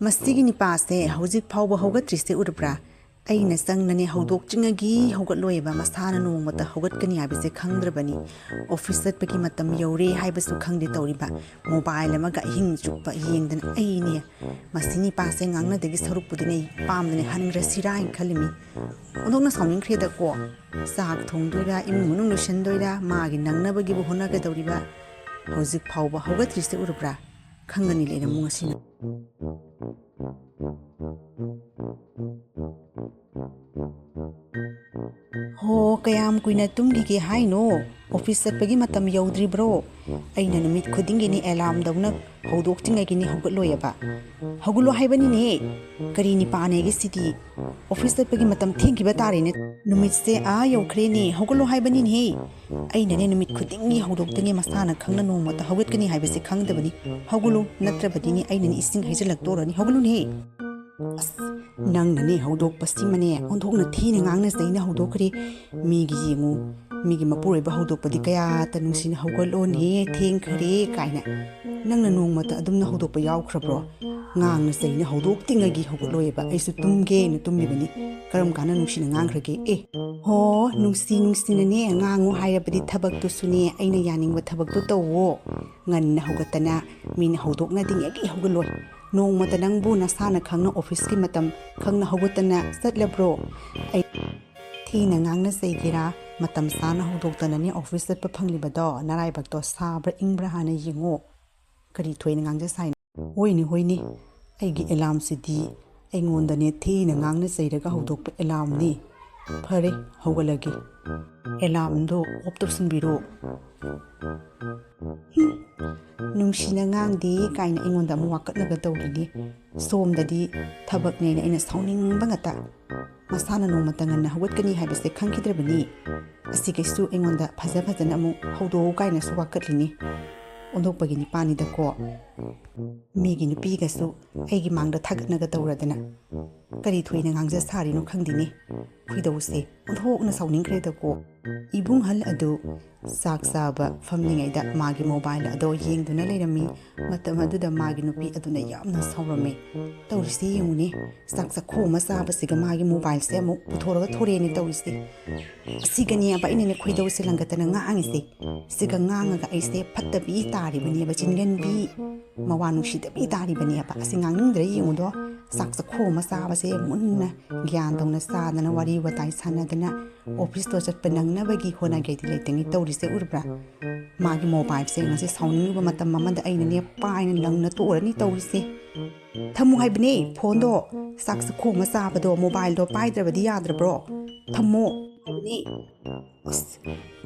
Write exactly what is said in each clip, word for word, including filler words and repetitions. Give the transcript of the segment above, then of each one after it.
"ꯃꯁꯤꯒꯤ ꯅꯤꯄꯥꯁꯦ ꯍꯧꯖꯤꯛ ꯐꯥꯎꯕ ꯍꯧꯒꯠꯇ꯭ꯔꯤꯁꯦ ꯎꯔꯕ꯭ꯔꯥ? ꯑꯩꯅ ꯆꯪꯅꯅꯦ ꯍꯧꯗꯣꯛꯇ꯭ꯔꯤꯉꯩꯒꯤ ꯍꯧꯒꯠꯂꯣꯏꯕ, ꯃꯁꯥꯅ ꯅꯣꯡꯃꯇ ꯍꯧꯒꯠꯀꯅꯤ ꯍꯥꯏꯕꯁꯦ ꯈꯪꯗ꯭ꯔꯕꯅꯤ꯫ ꯑꯣꯐꯤꯁ ꯆꯠꯄꯒꯤ ꯃꯇꯝ ꯌꯧꯔꯦ ꯍꯥꯏꯕꯁꯨ ꯈꯪꯗꯦ ꯇꯧꯔꯤꯕ꯫ ꯃꯣꯕꯥꯏꯜ ꯑꯃꯒ ꯑꯍꯤꯡ ꯆꯨꯞꯄ ꯌꯦꯡꯗꯅ ꯑꯩꯅꯦ ꯃꯁꯤ ꯅꯤꯄꯥꯁꯦ ꯉꯥꯡꯅꯗꯒꯤ ꯁꯔꯨꯛꯄꯨꯗꯤꯅꯦ ꯄꯥꯝꯗꯅꯦ ꯍꯟꯈ꯭ꯔꯁꯤꯔꯥ ꯍꯥꯏꯅ ꯈꯜꯂꯤꯃꯤ꯫ ꯑꯣꯟꯊꯣꯛꯅ ꯁꯥꯎꯅꯤꯡꯈ꯭ꯔꯦꯗꯀꯣ꯫ ꯆꯥꯛ ꯊꯣꯡꯗꯣꯏꯔꯥ, ꯏꯃꯨꯡ ꯃꯅꯨꯡ ꯂꯣꯏꯁꯤꯟꯗꯣꯏꯔꯥ, ꯃꯥꯒꯤ ꯅꯪꯅꯕꯒꯤꯕꯨ ꯍꯣꯠꯅꯒꯗꯧꯔꯤꯕ꯫ ꯍꯧꯖꯤꯛ ꯐꯥꯎꯕ ꯍꯧꯒꯠꯇ꯭ꯔꯤꯁꯦ ꯎꯔꯕ꯭ꯔꯥ? ꯈꯪꯒꯅꯤ ꯂꯩꯔꯝꯃꯨ ꯉꯁꯤꯅ"꯫ "ꯍꯣ, ꯀꯌꯥꯝ ꯀꯨꯏꯅ ꯇꯨꯝꯈꯤꯒꯦ ꯍꯥꯏꯅꯣ? ꯑꯣꯐꯤꯁ ꯆꯠꯄꯒꯤ ꯃꯇꯝ ꯌꯧꯗ꯭ꯔꯤꯕ꯭ꯔꯣ? ꯑꯩꯅ ꯅꯨꯃꯤꯠ ꯈꯨꯗꯤꯡꯒꯤꯅꯤ ꯑꯦꯂꯥꯝꯗꯧꯅ ꯍꯧꯗꯣꯛꯇ꯭ꯔꯤꯉꯩꯒꯤꯅꯤ ꯍꯧꯒꯠꯂꯣꯏꯑꯕ꯫ ꯍꯧꯒꯠꯂꯣ ꯍꯥꯏꯕꯅꯤꯅꯦ꯫ ꯀꯔꯤ ꯅꯤꯄꯥꯅꯦꯒꯦ ꯁꯤꯗꯤ? ꯑꯣꯐꯤꯁ ꯆꯠꯄꯒꯤ ꯃꯇꯝ ꯊꯦꯡꯈꯤꯕ ꯇꯥꯔꯦꯅꯦ꯫ ꯅꯨꯃꯤꯠꯁꯦ ꯑꯥ ꯌꯧꯈ꯭ꯔꯦꯅꯦ, ꯍꯧꯒꯠꯂꯣ ꯍꯥꯏꯕꯅꯤꯅꯦ꯫ ꯑꯩꯅꯅꯦ ꯅꯨꯃꯤꯠ ꯈꯨꯗꯤꯡꯒꯤ ꯍꯧꯗꯣꯛꯇꯅꯦ ꯃꯁꯥꯅ ꯈꯪꯅ ꯅꯣꯡꯃꯇ ꯍꯧꯒꯠꯀꯅꯤ ꯍꯥꯏꯕꯁꯦ ꯈꯪꯗꯕꯅꯤ꯫ ꯍꯧꯒꯠꯂꯨ, ꯅꯠꯇ꯭ꯔꯕꯗꯤꯅꯦ ꯑꯩꯅꯅꯦ ꯏꯁꯤꯡ ꯍꯩꯖꯤꯜꯂꯛꯇꯣꯔꯅꯤ꯫ ꯍꯧꯒꯠꯂꯨꯅꯦ"꯫ ꯑꯁ, ꯅꯪꯅꯅꯦ ꯍꯧꯗꯣꯛꯄꯁꯤꯃꯅꯦ ꯑꯣꯟꯊꯣꯛꯅ ꯊꯤꯅ ꯉꯥꯡꯅ ꯆꯩꯅ ꯍꯧꯗꯣꯛꯈ꯭ꯔꯦ꯫ ꯃꯤꯒꯤ ꯌꯦꯡꯉꯨ, ꯃꯤꯒꯤ ꯃꯄꯨꯔꯣꯏꯕ ꯍꯧꯗꯣꯛꯄꯗꯤ ꯀꯌꯥꯇ ꯅꯨꯡꯁꯤꯅ "ꯍꯧꯒꯠꯂꯣꯅꯦ, ꯊꯦꯡꯈꯔꯦ" ꯀꯥꯏꯅ꯫ ꯅꯪꯅ ꯅꯣꯡꯃꯇ ꯑꯗꯨꯝꯅ ꯍꯧꯗꯣꯛꯄ ꯌꯥꯎꯈ꯭ꯔꯕ꯭ꯔꯣ? ꯉꯥꯡꯅ ꯆꯩꯅ ꯍꯧꯗꯣꯛꯇ꯭ꯔꯤꯉꯩꯒꯤ ꯍꯧꯒꯠꯂꯣꯏꯕ꯫ ꯑꯩꯁꯨ ꯇꯨꯝꯒꯦꯅ ꯇꯨꯝꯃꯤꯕꯅꯤ꯫ ꯀꯔꯝ ꯀꯥꯟꯗ ꯅꯨꯡꯁꯤꯅ ꯉꯥꯡꯈ꯭ꯔꯒꯦ? ꯑꯦ, ꯍꯣ, ꯅꯨꯡꯁꯤ ꯅꯨꯡꯁꯤꯅꯅꯦ ꯉꯥꯡꯉꯨ ꯍꯥꯏꯔꯕꯗꯤ ꯊꯕꯛꯇꯨꯁꯨꯅꯦ ꯑꯩꯅ ꯌꯥꯅꯤꯡꯕ ꯊꯕꯛꯇꯨ ꯇꯧꯋꯣ꯫ ꯉꯟꯅ ꯍꯧꯒꯠꯇꯅ ꯃꯤꯅ ꯍꯧꯗꯣꯛꯅꯗ꯭ꯔꯤꯉꯩꯒꯤ ꯍꯧꯒꯠꯂꯣꯏ꯫ ꯅꯣꯡꯃꯇ ꯅꯪꯕꯨ ꯅꯁꯥꯅ ꯈꯪꯅ ꯑꯣꯐꯤꯁꯀꯤ ꯃꯇꯝ ꯈꯪꯅ ꯍꯧꯒꯠꯇꯅ ꯆꯠꯂꯕ꯭ꯔꯣ? ꯑꯩ ꯊꯤꯅ ꯉꯥꯡꯅ ꯆꯩꯒꯦꯔꯥ, ꯃꯇꯝ ꯆꯥꯅ ꯍꯧꯗꯣꯛꯇꯅꯅꯦ ꯑꯣꯐꯤꯁ ꯆꯠꯄ ꯐꯪꯂꯤꯕꯗꯣ ꯅꯔꯥꯏꯕꯛꯇꯣ ꯁꯥꯕ꯭ꯔꯥ ꯏꯪꯕ꯭ꯔꯥ ꯍꯥꯟꯅ ꯌꯦꯡꯉꯣ꯫ ꯀꯔꯤ ꯊꯣꯏꯅ ꯉꯥꯡꯖ ꯁꯥꯏꯅꯣ? ꯍꯣꯏꯅꯦ, ꯍꯣꯏꯅꯦ, ꯑꯩꯒꯤ ꯑꯦꯂꯥꯝꯁꯤꯗꯤ ꯑꯩꯉꯣꯟꯗꯅꯦ ꯊꯤꯅ ꯉꯥꯡꯅ ꯆꯩꯔꯒ ꯍꯧꯗꯣꯛꯄ ꯑꯦꯂꯥꯝꯅꯤ꯫ ꯐꯔꯦ, ꯍꯧꯒꯠꯂꯒꯦ꯫ ꯑꯦꯂꯥꯝꯗꯣ ꯑꯣꯐ ꯇꯧꯁꯤꯟꯕꯤꯔꯣ꯫ ꯍꯨꯝ, ꯅꯨꯡꯁꯤꯅ ꯉꯥꯡꯗꯦ ꯀꯥꯏꯅ ꯑꯩꯉꯣꯟꯗ ꯑꯃꯨꯛ ꯋꯥꯀꯠꯅꯕ ꯇꯧꯔꯤꯅꯤ꯫ ꯁꯣꯝꯗꯗꯤ ꯊꯕꯛꯅꯦꯅ ꯑꯩꯅ ꯁꯥꯎꯅꯤꯡꯕ ꯉꯥꯛꯇ꯫ ꯃꯁꯥꯅ ꯅꯣꯡꯃꯇ ꯉꯟꯅ ꯍꯧꯒꯠꯀꯅꯤ ꯍꯥꯏꯕꯁꯦ ꯈꯪꯈꯤꯗ꯭ꯔꯕꯅꯤ꯫ ꯑꯁꯤꯒꯩꯁꯨ ꯑꯩꯉꯣꯟꯗ ꯐꯖ ꯐꯖꯅ ꯑꯃꯨꯛ ꯍꯧꯗꯣꯛꯎ ꯀꯥꯏꯅꯁꯨ ꯋꯥꯀꯠꯂꯤꯅꯤ꯫ ꯑꯣꯟꯊꯣꯛꯄꯒꯤ ꯅꯤꯄꯥꯅꯤꯗꯀꯣ꯫ ꯃꯤꯒꯤ ꯅꯨꯄꯤꯒꯁꯨ ꯑꯩꯒꯤ ꯃꯥꯡꯗ ꯊꯥꯒꯠꯅꯒ ꯇꯧꯔꯗꯅ꯫ ꯀꯔꯤ ꯊꯣꯏꯅ ꯉꯥꯡꯖ ꯁꯥꯔꯤꯅꯣ ꯈꯪꯗꯦꯅꯦ꯫ ꯈꯣꯏꯗꯧꯁꯦ ꯑꯣꯟꯊꯣꯛꯅ ꯁꯥꯎꯅꯤꯡꯈ꯭ꯔꯦꯗꯀꯣ꯫ ꯏꯕꯨꯡꯍꯜ ꯑꯗꯨ ꯆꯥꯛ ꯆꯥꯕ ꯐꯝꯂꯤꯉꯩꯗ ꯃꯥꯒꯤ ꯃꯣꯕꯥꯏꯜ ꯑꯗꯣ ꯌꯦꯡꯗꯨꯅ ꯂꯩꯔꯝꯃꯤ꯫ ꯃꯇꯝ ꯑꯗꯨꯗ ꯃꯥꯒꯤ ꯅꯨꯄꯤ ꯑꯗꯨꯅ ꯌꯥꯝꯅ ꯁꯥꯎꯔꯝꯃꯤ꯫ "ꯇꯧꯔꯤꯁꯦ ꯌꯦꯡꯉꯨꯅꯦ, ꯆꯥꯛ ꯆꯥꯛꯈꯣ ꯑꯃ ꯆꯥꯕꯁꯤꯒ ꯃꯥꯒꯤ ꯃꯣꯕꯥꯏꯜꯁꯦ ꯑꯃꯨꯛ ꯄꯨꯊꯣꯔꯒ ꯊꯣꯔꯛꯑꯦꯅꯦ ꯇꯧꯔꯤꯁꯦ꯫ ꯑꯁꯤꯒꯅꯦꯕ ꯑꯩꯅꯅꯦ ꯈꯣꯏꯗꯧꯁꯦ ꯂꯪꯒꯠꯇꯅ ꯉꯥꯡꯉꯤꯁꯦ꯫ ꯁꯤꯒ ꯉꯥꯡꯉꯒ ꯑꯩꯁꯦ ꯐꯠꯇꯕꯤ ꯇꯥꯔꯤꯕꯅꯦꯕ, ꯆꯤꯟꯒꯟꯕꯤ, ꯃꯋꯥ ꯅꯨꯡꯁꯤꯗꯕꯤ ꯇꯥꯔꯤꯕꯅꯦꯕ꯫ ꯑꯁꯤ ꯉꯥꯡꯅꯤꯡꯗ꯭ꯔꯦ ꯌꯦꯡꯉꯨꯗꯣ꯫ ꯆꯥꯛ ꯆꯥꯛꯈꯣ ꯑꯃ ꯆꯥꯕꯁꯦ ꯃꯨꯟꯅ ꯒ꯭ꯌꯥꯟ ꯇꯧꯅ ꯆꯥꯗꯅ, ꯋꯥꯔꯤ ꯋꯥꯇꯥꯏ ꯁꯥꯟꯅꯗꯅ, ꯑꯣꯐꯤꯁꯇꯣ ꯆꯠꯄ ꯅꯪꯅꯕꯒꯤ ꯍꯣꯠꯅꯒꯦꯗꯤ ꯂꯩꯇꯉꯩ ꯇꯧꯔꯤꯁꯦ ꯎꯔꯕ꯭ꯔꯥ? ꯃꯥꯒꯤ ꯃꯣꯕꯥꯏꯜꯁꯦ ꯉꯁꯤ ꯁꯥꯎꯅꯤꯡꯉꯤꯕ ꯃꯇꯝ ꯑꯃꯗ ꯑꯩꯅꯅꯦ ꯄꯥꯏꯅ ꯂꯪꯅ ꯇꯣꯛꯎꯔꯅꯤ ꯇꯧꯔꯤꯁꯦ꯫ ꯊꯝꯃꯨ ꯍꯥꯏꯕꯅꯦ ꯐꯣꯟꯗꯣ, ꯆꯥꯛ ꯆꯥꯛꯈꯣ ꯑꯃ ꯆꯥꯕꯗꯣ ꯃꯣꯕꯥꯏꯜꯗꯣ ꯄꯥꯏꯗ꯭ꯔꯕꯗꯤ ꯌꯥꯗ꯭ꯔꯕ꯭ꯔꯣ? ꯊꯝꯃꯣ ꯍꯥꯏꯕꯅꯦ꯫ ꯑꯁ,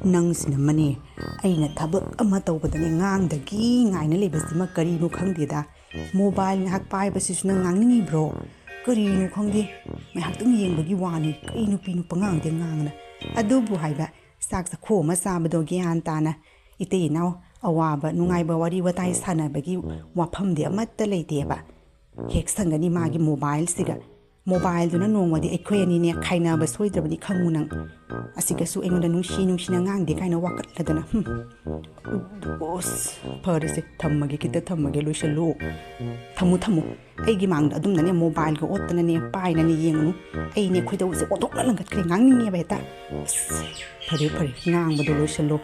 ꯅꯪꯁꯤꯅ ꯃꯅꯦ, ꯑꯩꯅ ꯊꯕꯛ ꯑꯃ ꯇꯧꯕꯗꯅꯦ ꯉꯥꯡꯗꯒꯤ ꯉꯥꯏꯅ ꯂꯩꯕꯁꯤꯃ ꯀꯔꯤꯅꯣ ꯈꯪꯗꯦꯗ꯫ ꯃꯣꯕꯥꯏꯜ ꯉꯥꯏꯍꯥꯛ ꯄꯥꯏꯕꯁꯤꯁꯨ ꯅꯪ ꯉꯥꯡꯅꯤꯡꯉꯤꯕ꯭ꯔꯣ? ꯀꯔꯤꯅꯣ ꯈꯪꯗꯦ, ꯉꯥꯏꯍꯥꯛꯇꯪ ꯌꯦꯡꯕꯒꯤ ꯋꯥꯅꯤ꯫ ꯀꯩ ꯅꯨꯄꯤꯅꯣ ꯄꯉꯥꯡꯗ ꯉꯥꯡꯅ꯫ ꯑꯗꯨꯕꯨ ꯍꯥꯏꯕ, ꯆꯥꯛ ꯆꯥꯛꯈꯣ ꯑꯃ ꯆꯥꯕꯗꯣ ꯒ꯭ꯌꯥꯟ ꯇꯥꯅ ꯏꯇꯩ ꯏꯅꯥꯎ ꯑꯋꯥꯕ ꯅꯨꯡꯉꯥꯏꯕ ꯋꯥꯔꯤ ꯋꯥꯇꯥꯏ ꯁꯥꯟꯅꯕꯒꯤ ꯋꯥꯐꯝꯗꯤ ꯑꯃꯠꯇ ꯂꯩꯇꯦꯕ꯫ ꯍꯦꯛ ꯁꯪꯒꯅꯤ ꯃꯥꯒꯤ ꯃꯣꯕꯥꯏꯜꯁꯤꯒ꯫ ꯃꯣꯕꯥꯏꯜꯗꯨꯅ ꯅꯣꯡꯃꯗꯤ ꯑꯩꯈꯣꯏ ꯑꯅꯤꯅꯦ ꯈꯥꯏꯅꯕ ꯁꯣꯏꯗ꯭ꯔꯕꯅꯤ ꯈꯪꯉꯨ ꯅꯪ꯫ ꯑꯁꯤꯒꯁꯨ ꯑꯩꯉꯣꯟꯗ ꯅꯨꯡꯁꯤ ꯅꯨꯡꯁꯤꯅ ꯉꯥꯡꯗꯦ ꯀꯥꯏꯅ ꯋꯥꯀꯠꯂꯗꯅ꯫ ꯍꯨꯝ꯫ ꯑꯣꯁ, ꯐꯔꯦꯁꯦ, ꯊꯝꯃꯒꯦ, ꯈꯤꯇ ꯊꯝꯃꯒꯦ, ꯂꯣꯏꯁꯜꯂꯨ꯫ ꯊꯝꯃꯨ, ꯊꯝꯃꯨ꯫ ꯑꯩꯒꯤ ꯃꯥꯡꯗ ꯑꯗꯨꯝꯅꯅꯦ ꯃꯣꯕꯥꯏꯜꯒ ꯑꯣꯠꯇꯅꯅꯦ ꯄꯥꯏꯅꯅꯦ ꯌꯦꯡꯉꯨꯅꯨ꯫ ꯑꯩꯅꯦ ꯈꯣꯏꯗꯧꯁꯦ ꯑꯣꯟꯊꯣꯛꯅ ꯂꯪꯒꯠꯈ꯭ꯔꯦ, ꯉꯥꯡꯅꯤꯡꯉꯦꯕ ꯍꯦꯛꯇ꯫ ꯑꯁ, ꯐꯔꯦ, ꯐꯔꯦ, ꯉꯥꯡꯕꯗꯣ ꯂꯣꯏꯁꯜꯂꯣ꯫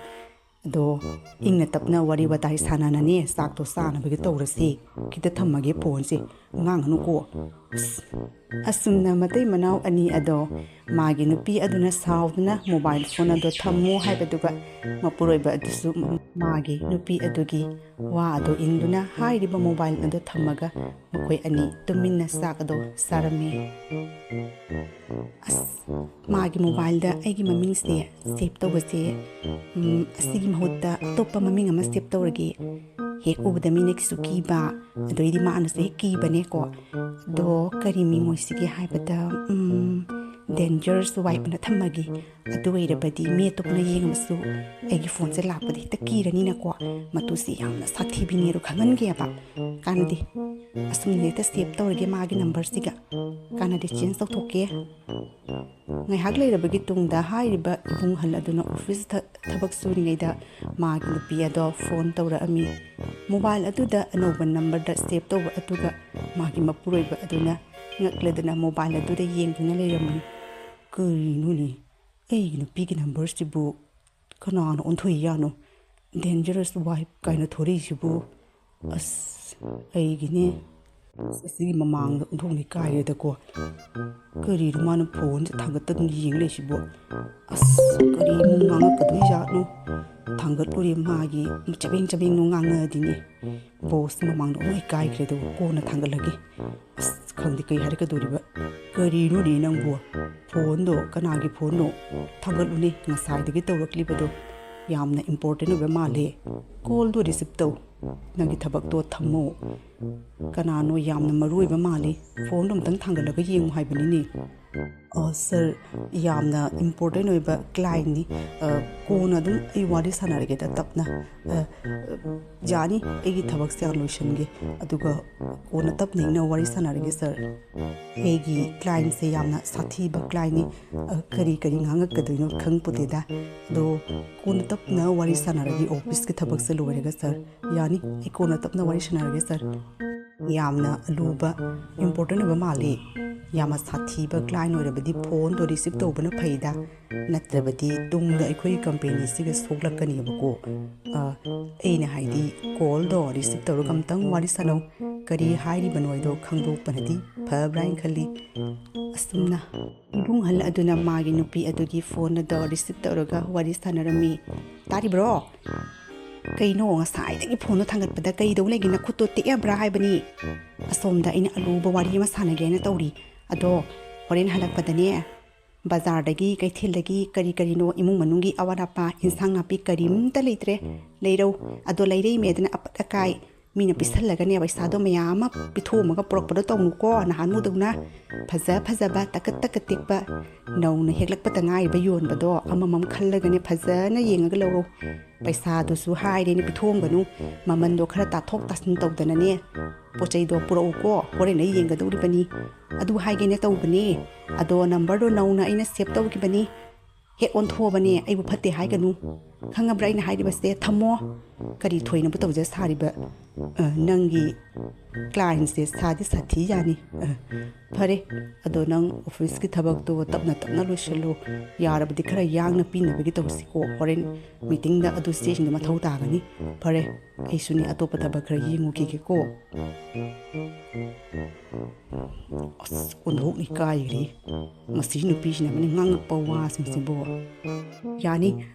ꯑꯗꯣ ꯏꯪꯅ ꯇꯞꯅ ꯋꯥꯔꯤ ꯋꯥꯇꯥꯏ ꯁꯥꯟꯅꯅꯅꯦ ꯆꯥꯛꯇꯣ ꯆꯥꯅꯕꯒꯤ ꯇꯧꯔꯁꯤ꯫ ꯈꯤꯇ ꯊꯝꯃꯒꯦ ꯐꯣꯟꯁꯦ, ꯉꯥꯡꯉꯅꯨꯀꯣ꯫ ꯑꯁ, ꯑꯁꯨꯝꯅ ꯃꯇꯩ ꯃꯅꯥꯎ ꯑꯅꯤ ꯑꯗꯣ ꯃꯥꯒꯤ ꯅꯨꯄꯤ ꯑꯗꯨꯅ ꯁꯥꯎꯗꯨꯅ ꯃꯣꯕꯥꯏꯜ ꯐꯣꯟ ꯑꯗꯣ ꯊꯝꯃꯣ ꯍꯥꯏꯕꯗꯨꯒ ꯃꯄꯨꯔꯣꯏꯕ ꯑꯗꯨꯁꯨ ꯃꯥꯒꯤ ꯅꯨꯄꯤ ꯑꯗꯨꯒꯤ ꯋꯥ ꯑꯗꯨ ꯏꯟꯗꯨꯅ ꯍꯥꯏꯔꯤꯕ ꯃꯣꯕꯥꯏꯜ ꯑꯗꯨ ꯊꯝꯃꯒ ꯃꯈꯣꯏ ꯑꯅꯤ ꯇꯨꯃꯤꯟꯅ ꯆꯥꯛ ꯑꯗꯣ ꯆꯥꯔꯝꯃꯤ꯫ ꯑꯁ, ꯃꯥꯒꯤ ꯃꯣꯕꯥꯏꯜꯗ ꯑꯩꯒꯤ ꯃꯃꯤꯡꯁꯦ ꯁꯦꯞ ꯇꯧꯕꯁꯦ, ꯎꯝ, ꯑꯁꯤꯒꯤ ꯃꯍꯨꯠꯇ ꯑꯇꯣꯞꯄ ꯃꯃꯤꯡ ꯑꯃ ꯁꯦꯞ ꯇꯧꯔꯒꯦ꯫ ꯍꯦꯛ ꯎꯕꯗ ꯃꯤꯅꯁꯨ ꯀꯤꯕ, ꯑꯗꯩꯗꯤ ꯃꯥꯅꯁꯨ ꯍꯦꯛ ꯀꯤꯕꯅꯦꯀꯣ꯫ ꯑꯗꯣ ꯀꯔꯤ ꯃꯤꯡ ꯑꯣꯏꯁꯤꯒꯦ ꯍꯥꯏꯕꯗ, ꯎꯝ, ꯗꯦꯟꯖꯔꯁ ꯋꯥꯏꯐꯅ ꯊꯝꯃꯒꯦ꯫ ꯑꯗꯨ ꯑꯣꯏꯔꯕꯗꯤ ꯃꯤ ꯑꯇꯣꯞꯄꯅ ꯌꯦꯡꯉꯕꯁꯨ ꯑꯩꯒꯤ ꯐꯣꯟꯁꯦ ꯂꯥꯛꯄꯗ ꯍꯦꯛꯇ ꯀꯤꯔꯅꯤꯅꯀꯣ꯫ ꯃꯇꯨꯁꯤ ꯌꯥꯝꯅ ꯁꯥꯊꯤꯕꯤꯅꯦ ꯑꯗꯣ ꯈꯪꯍꯟꯒꯦꯕ꯫ ꯀꯥꯟꯅꯗꯦ꯫ ꯑꯁꯨꯝꯅ ꯍꯦꯛꯇ ꯁꯦꯞ ꯇꯧꯔꯒꯦ ꯃꯥꯒꯤ ꯅꯝꯕꯔꯁꯤꯒ꯫ ꯀꯥꯟꯅꯗꯦ, ꯆꯦꯟꯖ ꯇꯧꯊꯣꯛꯀꯦ꯫ ꯉꯥꯏꯍꯥꯛ ꯂꯩꯔꯕꯒꯤ ꯇꯨꯡꯗ ꯍꯥꯏꯔꯤꯕ ꯏꯕꯨꯡ ꯑꯍꯜ ꯑꯗꯨꯅ ꯑꯣꯐꯤꯁ ꯊ-, ꯊꯕꯛ ꯁꯨꯔꯤꯉꯩꯗ ꯃꯥꯒꯤ ꯅꯨꯄꯤ ꯑꯗꯣ ꯐꯣꯟ ꯇꯧꯔꯛꯑꯝꯃꯤ꯫ ꯃꯣꯕꯥꯏꯜ ꯑꯗꯨꯗ ꯑꯅꯧꯕ ꯅꯝꯕꯔꯗ ꯁꯦꯞ ꯇꯧꯕ ꯑꯗꯨꯒ ꯃꯥꯒꯤ ꯃꯄꯨꯔꯣꯏꯕ ꯑꯗꯨꯅ ꯉꯛꯂꯗꯅ ꯃꯣꯕꯥꯏꯜ ꯑꯗꯨꯗ ꯌꯦꯡꯗꯨꯅ ꯂꯩꯔꯝꯃꯤ꯫ "ꯀꯔꯤꯅꯣꯅꯦ? ꯑꯩꯒꯤ ꯅꯨꯄꯤꯒꯤ ꯅꯝꯕꯔꯁꯤꯕꯨ ꯀꯅꯥꯅ ꯑꯣꯟꯊꯣꯛꯏ ꯌꯥꯅꯣ? ꯗꯦꯟꯖꯔꯁ ꯋꯥꯏꯐ ꯀꯥꯏꯅ ꯊꯣꯔꯛꯏꯁꯤꯕꯨ? ꯑꯁ, ꯑꯩꯒꯤꯅꯦ꯫ ꯑꯁ, ꯑꯁꯤꯒꯤ ꯃꯃꯥꯡꯗ ꯑꯣꯟꯊꯣꯛꯅ ꯏꯀꯥꯏꯔꯦꯗꯀꯣ꯫ ꯀꯔꯤꯅꯣ ꯃꯥꯅ ꯐꯣꯟꯁꯦ ꯊꯥꯡꯒꯠꯇꯗꯅ ꯌꯦꯡ ꯂꯩꯁꯤꯕꯣ? ꯑꯁ, ꯀꯔꯤ ꯑꯃꯨꯛ ꯉꯥꯡꯉꯛꯀꯗꯣꯏꯖꯥꯠꯅꯣ? ꯊꯥꯡꯒꯠꯂꯨꯔꯦ ꯃꯥꯒꯤ ꯆꯕꯦꯡ ꯆꯕꯦꯡꯅꯣ ꯉꯥꯡꯉꯛꯑꯗꯤꯅꯦ꯫ ꯕꯣꯁ ꯃꯃꯥꯡꯗ ꯑꯃꯨꯛ ꯏꯀꯥꯏꯈ꯭ꯔꯦ, ꯑꯗꯨꯒ ꯀꯣꯟꯅ ꯊꯥꯡꯒꯠꯂꯒꯦ꯫ ꯑꯁ, ꯈꯪꯗꯦ ꯀꯩ ꯍꯥꯏꯔꯛꯀꯗꯣꯔꯤꯕ꯫ ꯀꯔꯤꯅꯣꯅꯦ ꯅꯪꯕꯨ? ꯐꯣꯟꯗꯣ ꯀꯅꯥꯒꯤ ꯐꯣꯟꯅꯣ? ꯊꯥꯡꯒꯠꯂꯨꯅꯦ, ꯉꯁꯥꯏꯗꯒꯤ ꯇꯧꯔꯛꯂꯤꯕꯗꯣ ꯌꯥꯝꯅ ꯏꯝꯄꯣꯔꯇꯦꯟ ꯑꯣꯏꯕ ꯃꯥꯜꯂꯦ꯫ ꯀꯣꯜꯗꯣ ꯔꯤꯁꯤꯞ ꯇꯧ, ꯅꯪꯒꯤ ꯊꯕꯛꯇꯣ ꯊꯝꯃꯣ꯫ ꯀꯅꯥꯅꯣ ꯌꯥꯝꯅ ꯃꯔꯨ ꯑꯣꯏꯕ ꯃꯥꯜꯂꯤ, ꯐꯣꯟꯗꯣ ꯑꯝꯇꯪ ꯊꯥꯡꯒꯠꯂꯒ ꯌꯦꯡꯉꯨ ꯍꯥꯏꯕꯅꯤꯅꯦ꯫ ꯑ, ꯁꯥꯔ, ꯌꯥꯝꯅ ꯏꯝꯄꯣꯔꯇꯦꯟ ꯑꯣꯏꯕ ꯀ꯭ꯂꯥꯏꯟꯅꯤ꯫ ꯑ, ꯀꯣꯟꯅ ꯑꯗꯨꯝ ꯑꯩ ꯋꯥꯔꯤ ꯁꯥꯟꯅꯔꯒꯦꯗ ꯇꯞꯅ꯫ ꯑ, ꯌꯥꯅꯤ, ꯑꯩꯒꯤ ꯊꯕꯛꯁꯦ ꯍꯥꯟꯅ ꯂꯣꯏꯁꯤꯟꯒꯦ, ꯑꯗꯨꯒ ꯀꯣꯟꯅ ꯇꯞꯅ ꯏꯪꯅ ꯋꯥꯔꯤ ꯁꯥꯟꯅꯔꯒꯦ ꯁꯥꯔ꯫ ꯑꯩꯒꯤ ꯀ꯭ꯂꯥꯏꯟꯁꯦ ꯌꯥꯝꯅ ꯁꯥꯊꯤꯕ ꯀ꯭ꯂꯥꯏꯟꯅꯤ꯫ ꯑ, ꯀꯔꯤ ꯀꯔꯤ ꯉꯥꯡꯉꯛꯀꯗꯣꯏꯅꯣ ꯈꯪꯄꯣꯠꯇꯦꯗ꯫ ꯑꯗꯣ ꯀꯣꯟꯅ ꯇꯞꯅ ꯋꯥꯔꯤ ꯁꯥꯟꯅꯔꯒꯦ ꯑꯣꯐꯤꯁꯀꯤ ꯊꯕꯛꯁꯦ ꯂꯣꯏꯔꯒ ꯁꯥꯔ꯫ ꯌꯥꯅꯤ, ꯑꯩ ꯀꯣꯟꯅ ꯇꯞꯅ ꯋꯥꯔꯤ ꯁꯥꯟꯅꯔꯒꯦ ꯁꯥꯔ꯫ ꯌꯥꯝꯅ ꯑꯂꯨꯕ, ꯏꯝꯄꯣꯔꯇꯦꯟ ꯑꯣꯏꯕ ꯃꯥꯜꯂꯤ꯫ ꯌꯥꯝꯅ ꯁꯥꯊꯤꯕ ꯀ꯭ꯂꯥꯏꯟ ꯑꯣꯏꯔꯕꯗꯤ ꯐꯣꯟꯗꯣ ꯔꯤꯁꯤꯞ ꯇꯧꯕꯅ ꯐꯩꯗ, ꯅꯠꯇ꯭ꯔꯕꯗꯤ ꯇꯨꯡꯗ ꯑꯩꯈꯣꯏꯒꯤ ꯀꯝꯄꯦꯅꯤꯁꯤꯒ ꯁꯣꯛꯂꯛꯀꯅꯦꯕꯀꯣ꯫ ꯑ, ꯑꯩꯅ ꯍꯥꯏꯗꯤ ꯀꯣꯜꯗꯣ ꯔꯤꯁꯤꯞ ꯇꯧꯔꯒ ꯑꯝꯇꯪ ꯋꯥꯔꯤ ꯁꯥꯟꯅꯧ, ꯀꯔꯤ ꯍꯥꯏꯔꯤꯕꯅꯣ ꯍꯥꯏꯗꯣ ꯈꯪꯗꯣꯛꯄꯅꯗꯤ ꯐꯕ꯭ꯔꯥ ꯍꯥꯏꯅ ꯈꯜꯂꯤ꯫ ꯑꯁꯨꯝꯅ ꯏꯕꯨꯡ ꯑꯍꯜ ꯑꯗꯨꯅ ꯃꯥꯒꯤ ꯅꯨꯄꯤ ꯑꯗꯨꯒꯤ ꯐꯣꯟ ꯑꯗꯣ ꯔꯤꯁꯤꯞ ꯇꯧꯔꯒ ꯋꯥꯔꯤ ꯁꯥꯟꯅꯔꯝꯃꯤ꯫ "ꯇꯥꯔꯤꯕ꯭ꯔꯣ? ꯀꯩꯅꯣ, ꯉꯁꯥꯏꯗꯒꯤ ꯐꯣꯟꯗꯣ ꯊꯥꯡꯒꯠꯄꯗ ꯀꯩꯗꯧ ꯂꯩꯒꯦ? ꯅꯈꯨꯠꯇꯣ ꯇꯦꯛꯑꯕ꯭ꯔꯥ ꯍꯥꯏꯕꯅꯤ? ꯑꯁꯣꯝꯗ ꯑꯩꯅ ꯑꯂꯨꯕ ꯋꯥꯔꯤ ꯑꯃ ꯁꯥꯟꯅꯒꯦꯅ ꯇꯧꯔꯤ꯫ ꯑꯗꯣ ꯍꯣꯔꯦꯟ ꯍꯜꯂꯛꯄꯗꯅꯦ, ꯕꯖꯥꯔꯗꯒꯤ, ꯀꯩꯊꯦꯜꯗꯒꯤ ꯀꯔꯤ ꯀꯔꯤꯅꯣ, ꯏꯃꯨꯡ ꯃꯅꯨꯡꯒꯤ ꯑꯋꯥꯠ ꯑꯄꯥ, ꯏꯟꯁꯥꯡ ꯅꯥꯄꯤ ꯀꯔꯤꯝꯇ ꯂꯩꯇ꯭ꯔꯦ, ꯂꯩꯔꯧ꯫ ꯑꯗꯣ ꯂꯩꯔꯛꯏꯃꯦꯗꯅ ꯑꯄꯠ ꯑꯀꯥꯏ ꯃꯤꯅ ꯄꯤꯁꯜꯂꯒꯅꯦ ꯄꯩꯁꯥꯗꯣ ꯃꯌꯥꯝ ꯑꯃ ꯄꯤꯊꯣꯛꯑꯝꯃꯒ ꯄꯨꯔꯛꯄꯗꯣ ꯇꯧꯅꯨꯀꯣ꯫ ꯅꯍꯥꯟꯃꯨꯛꯗꯧꯅ ꯐꯖ ꯐꯖꯕ ꯇꯀꯠ ꯇꯀꯠ ꯇꯦꯛꯄ ꯅꯧꯅ ꯍꯦꯛꯂꯛꯄꯗ ꯉꯥꯏꯔꯤꯕ ꯌꯣꯟꯕꯗꯣ ꯑꯃꯃꯝ ꯈꯜꯂꯒꯅꯦ ꯐꯖꯅ ꯌꯦꯡꯉꯒ ꯂꯧꯔꯣ꯫ ꯄꯩꯁꯥꯗꯨꯁꯨ ꯍꯥꯏꯔꯦꯅꯦ ꯄꯤꯊꯣꯛꯑꯝꯒꯅꯨ꯫ ꯃꯃꯟꯗꯣ ꯈꯔ ꯇꯥꯊꯣꯛ ꯇꯥꯁꯤꯟ ꯇꯧꯗꯅꯅꯦ ꯄꯣꯠ ꯆꯩꯗꯣ ꯄꯨꯔꯛꯎꯀꯣ꯫ ꯍꯣꯔꯦꯟ ꯑꯩ ꯌꯦꯡꯒꯗꯧꯔꯤꯕꯅꯤ꯫ ꯑꯗꯨ ꯍꯥꯏꯒꯦꯅ ꯇꯧꯕꯅꯦ꯫ ꯑꯗꯣ ꯅꯝꯕꯔꯗꯣ ꯅꯧꯅ ꯑꯩꯅ ꯁꯦꯞ ꯇꯧꯈꯤꯕꯅꯤ꯫ ꯍꯦꯛ ꯑꯣꯟꯊꯣꯛꯑꯕꯅꯦ ꯑꯩꯕꯨ ꯐꯠꯇꯦ ꯍꯥꯏꯒꯅꯨ꯫ ꯈꯪꯉꯕ꯭ꯔꯥ ꯑꯩꯅ ꯍꯥꯏꯔꯤꯕꯁꯦ? ꯊꯝꯃꯣ꯫ ꯀꯔꯤ ꯊꯣꯏꯅꯕꯨ ꯇꯧꯖ ꯁꯥꯔꯤꯕ? ꯑ, ꯅꯪꯒꯤ ꯀ꯭ꯂꯥꯏꯟꯁꯦ ꯁꯥꯗꯤ ꯁꯥꯊꯤ ꯌꯥꯅꯤ꯫ ꯑ, ꯐꯔꯦ, ꯑꯗꯣ ꯅꯪ ꯑꯣꯐꯤꯁꯀꯤ ꯊꯕꯛꯇꯣ ꯇꯞꯅ ꯇꯞꯅ ꯂꯣꯏꯁꯤꯜꯂꯨ꯫ ꯌꯥꯔꯕꯗꯤ ꯈꯔ ꯌꯥꯡꯅ ꯄꯤꯅꯕꯒꯤ ꯇꯧꯁꯤꯀꯣ꯫ ꯍꯣꯔꯦꯟ ꯃꯤꯇꯤꯡꯗ ꯑꯗꯨ ꯆꯦꯁꯤꯡꯗꯣ ꯃꯊꯧ ꯇꯥꯒꯅꯤ꯫ ꯐꯔꯦ, ꯑꯩꯁꯨꯅꯦ ꯑꯇꯣꯞꯄ ꯊꯕꯛ ꯈꯔ ꯌꯦꯡꯉꯨꯈꯤꯒꯦꯀꯣ꯫ ꯑꯁ, ꯑꯣꯟꯊꯣꯛꯅ ꯏꯀꯥꯏꯈ꯭ꯔꯦ꯫ ꯃꯁꯤ ꯅꯨꯄꯤꯁꯤꯅ ꯑꯃꯅ ꯉꯥꯡꯉꯛꯄ ꯋꯥꯁꯤꯡꯁꯤꯕꯨ꯫ ꯌꯥꯅꯤ,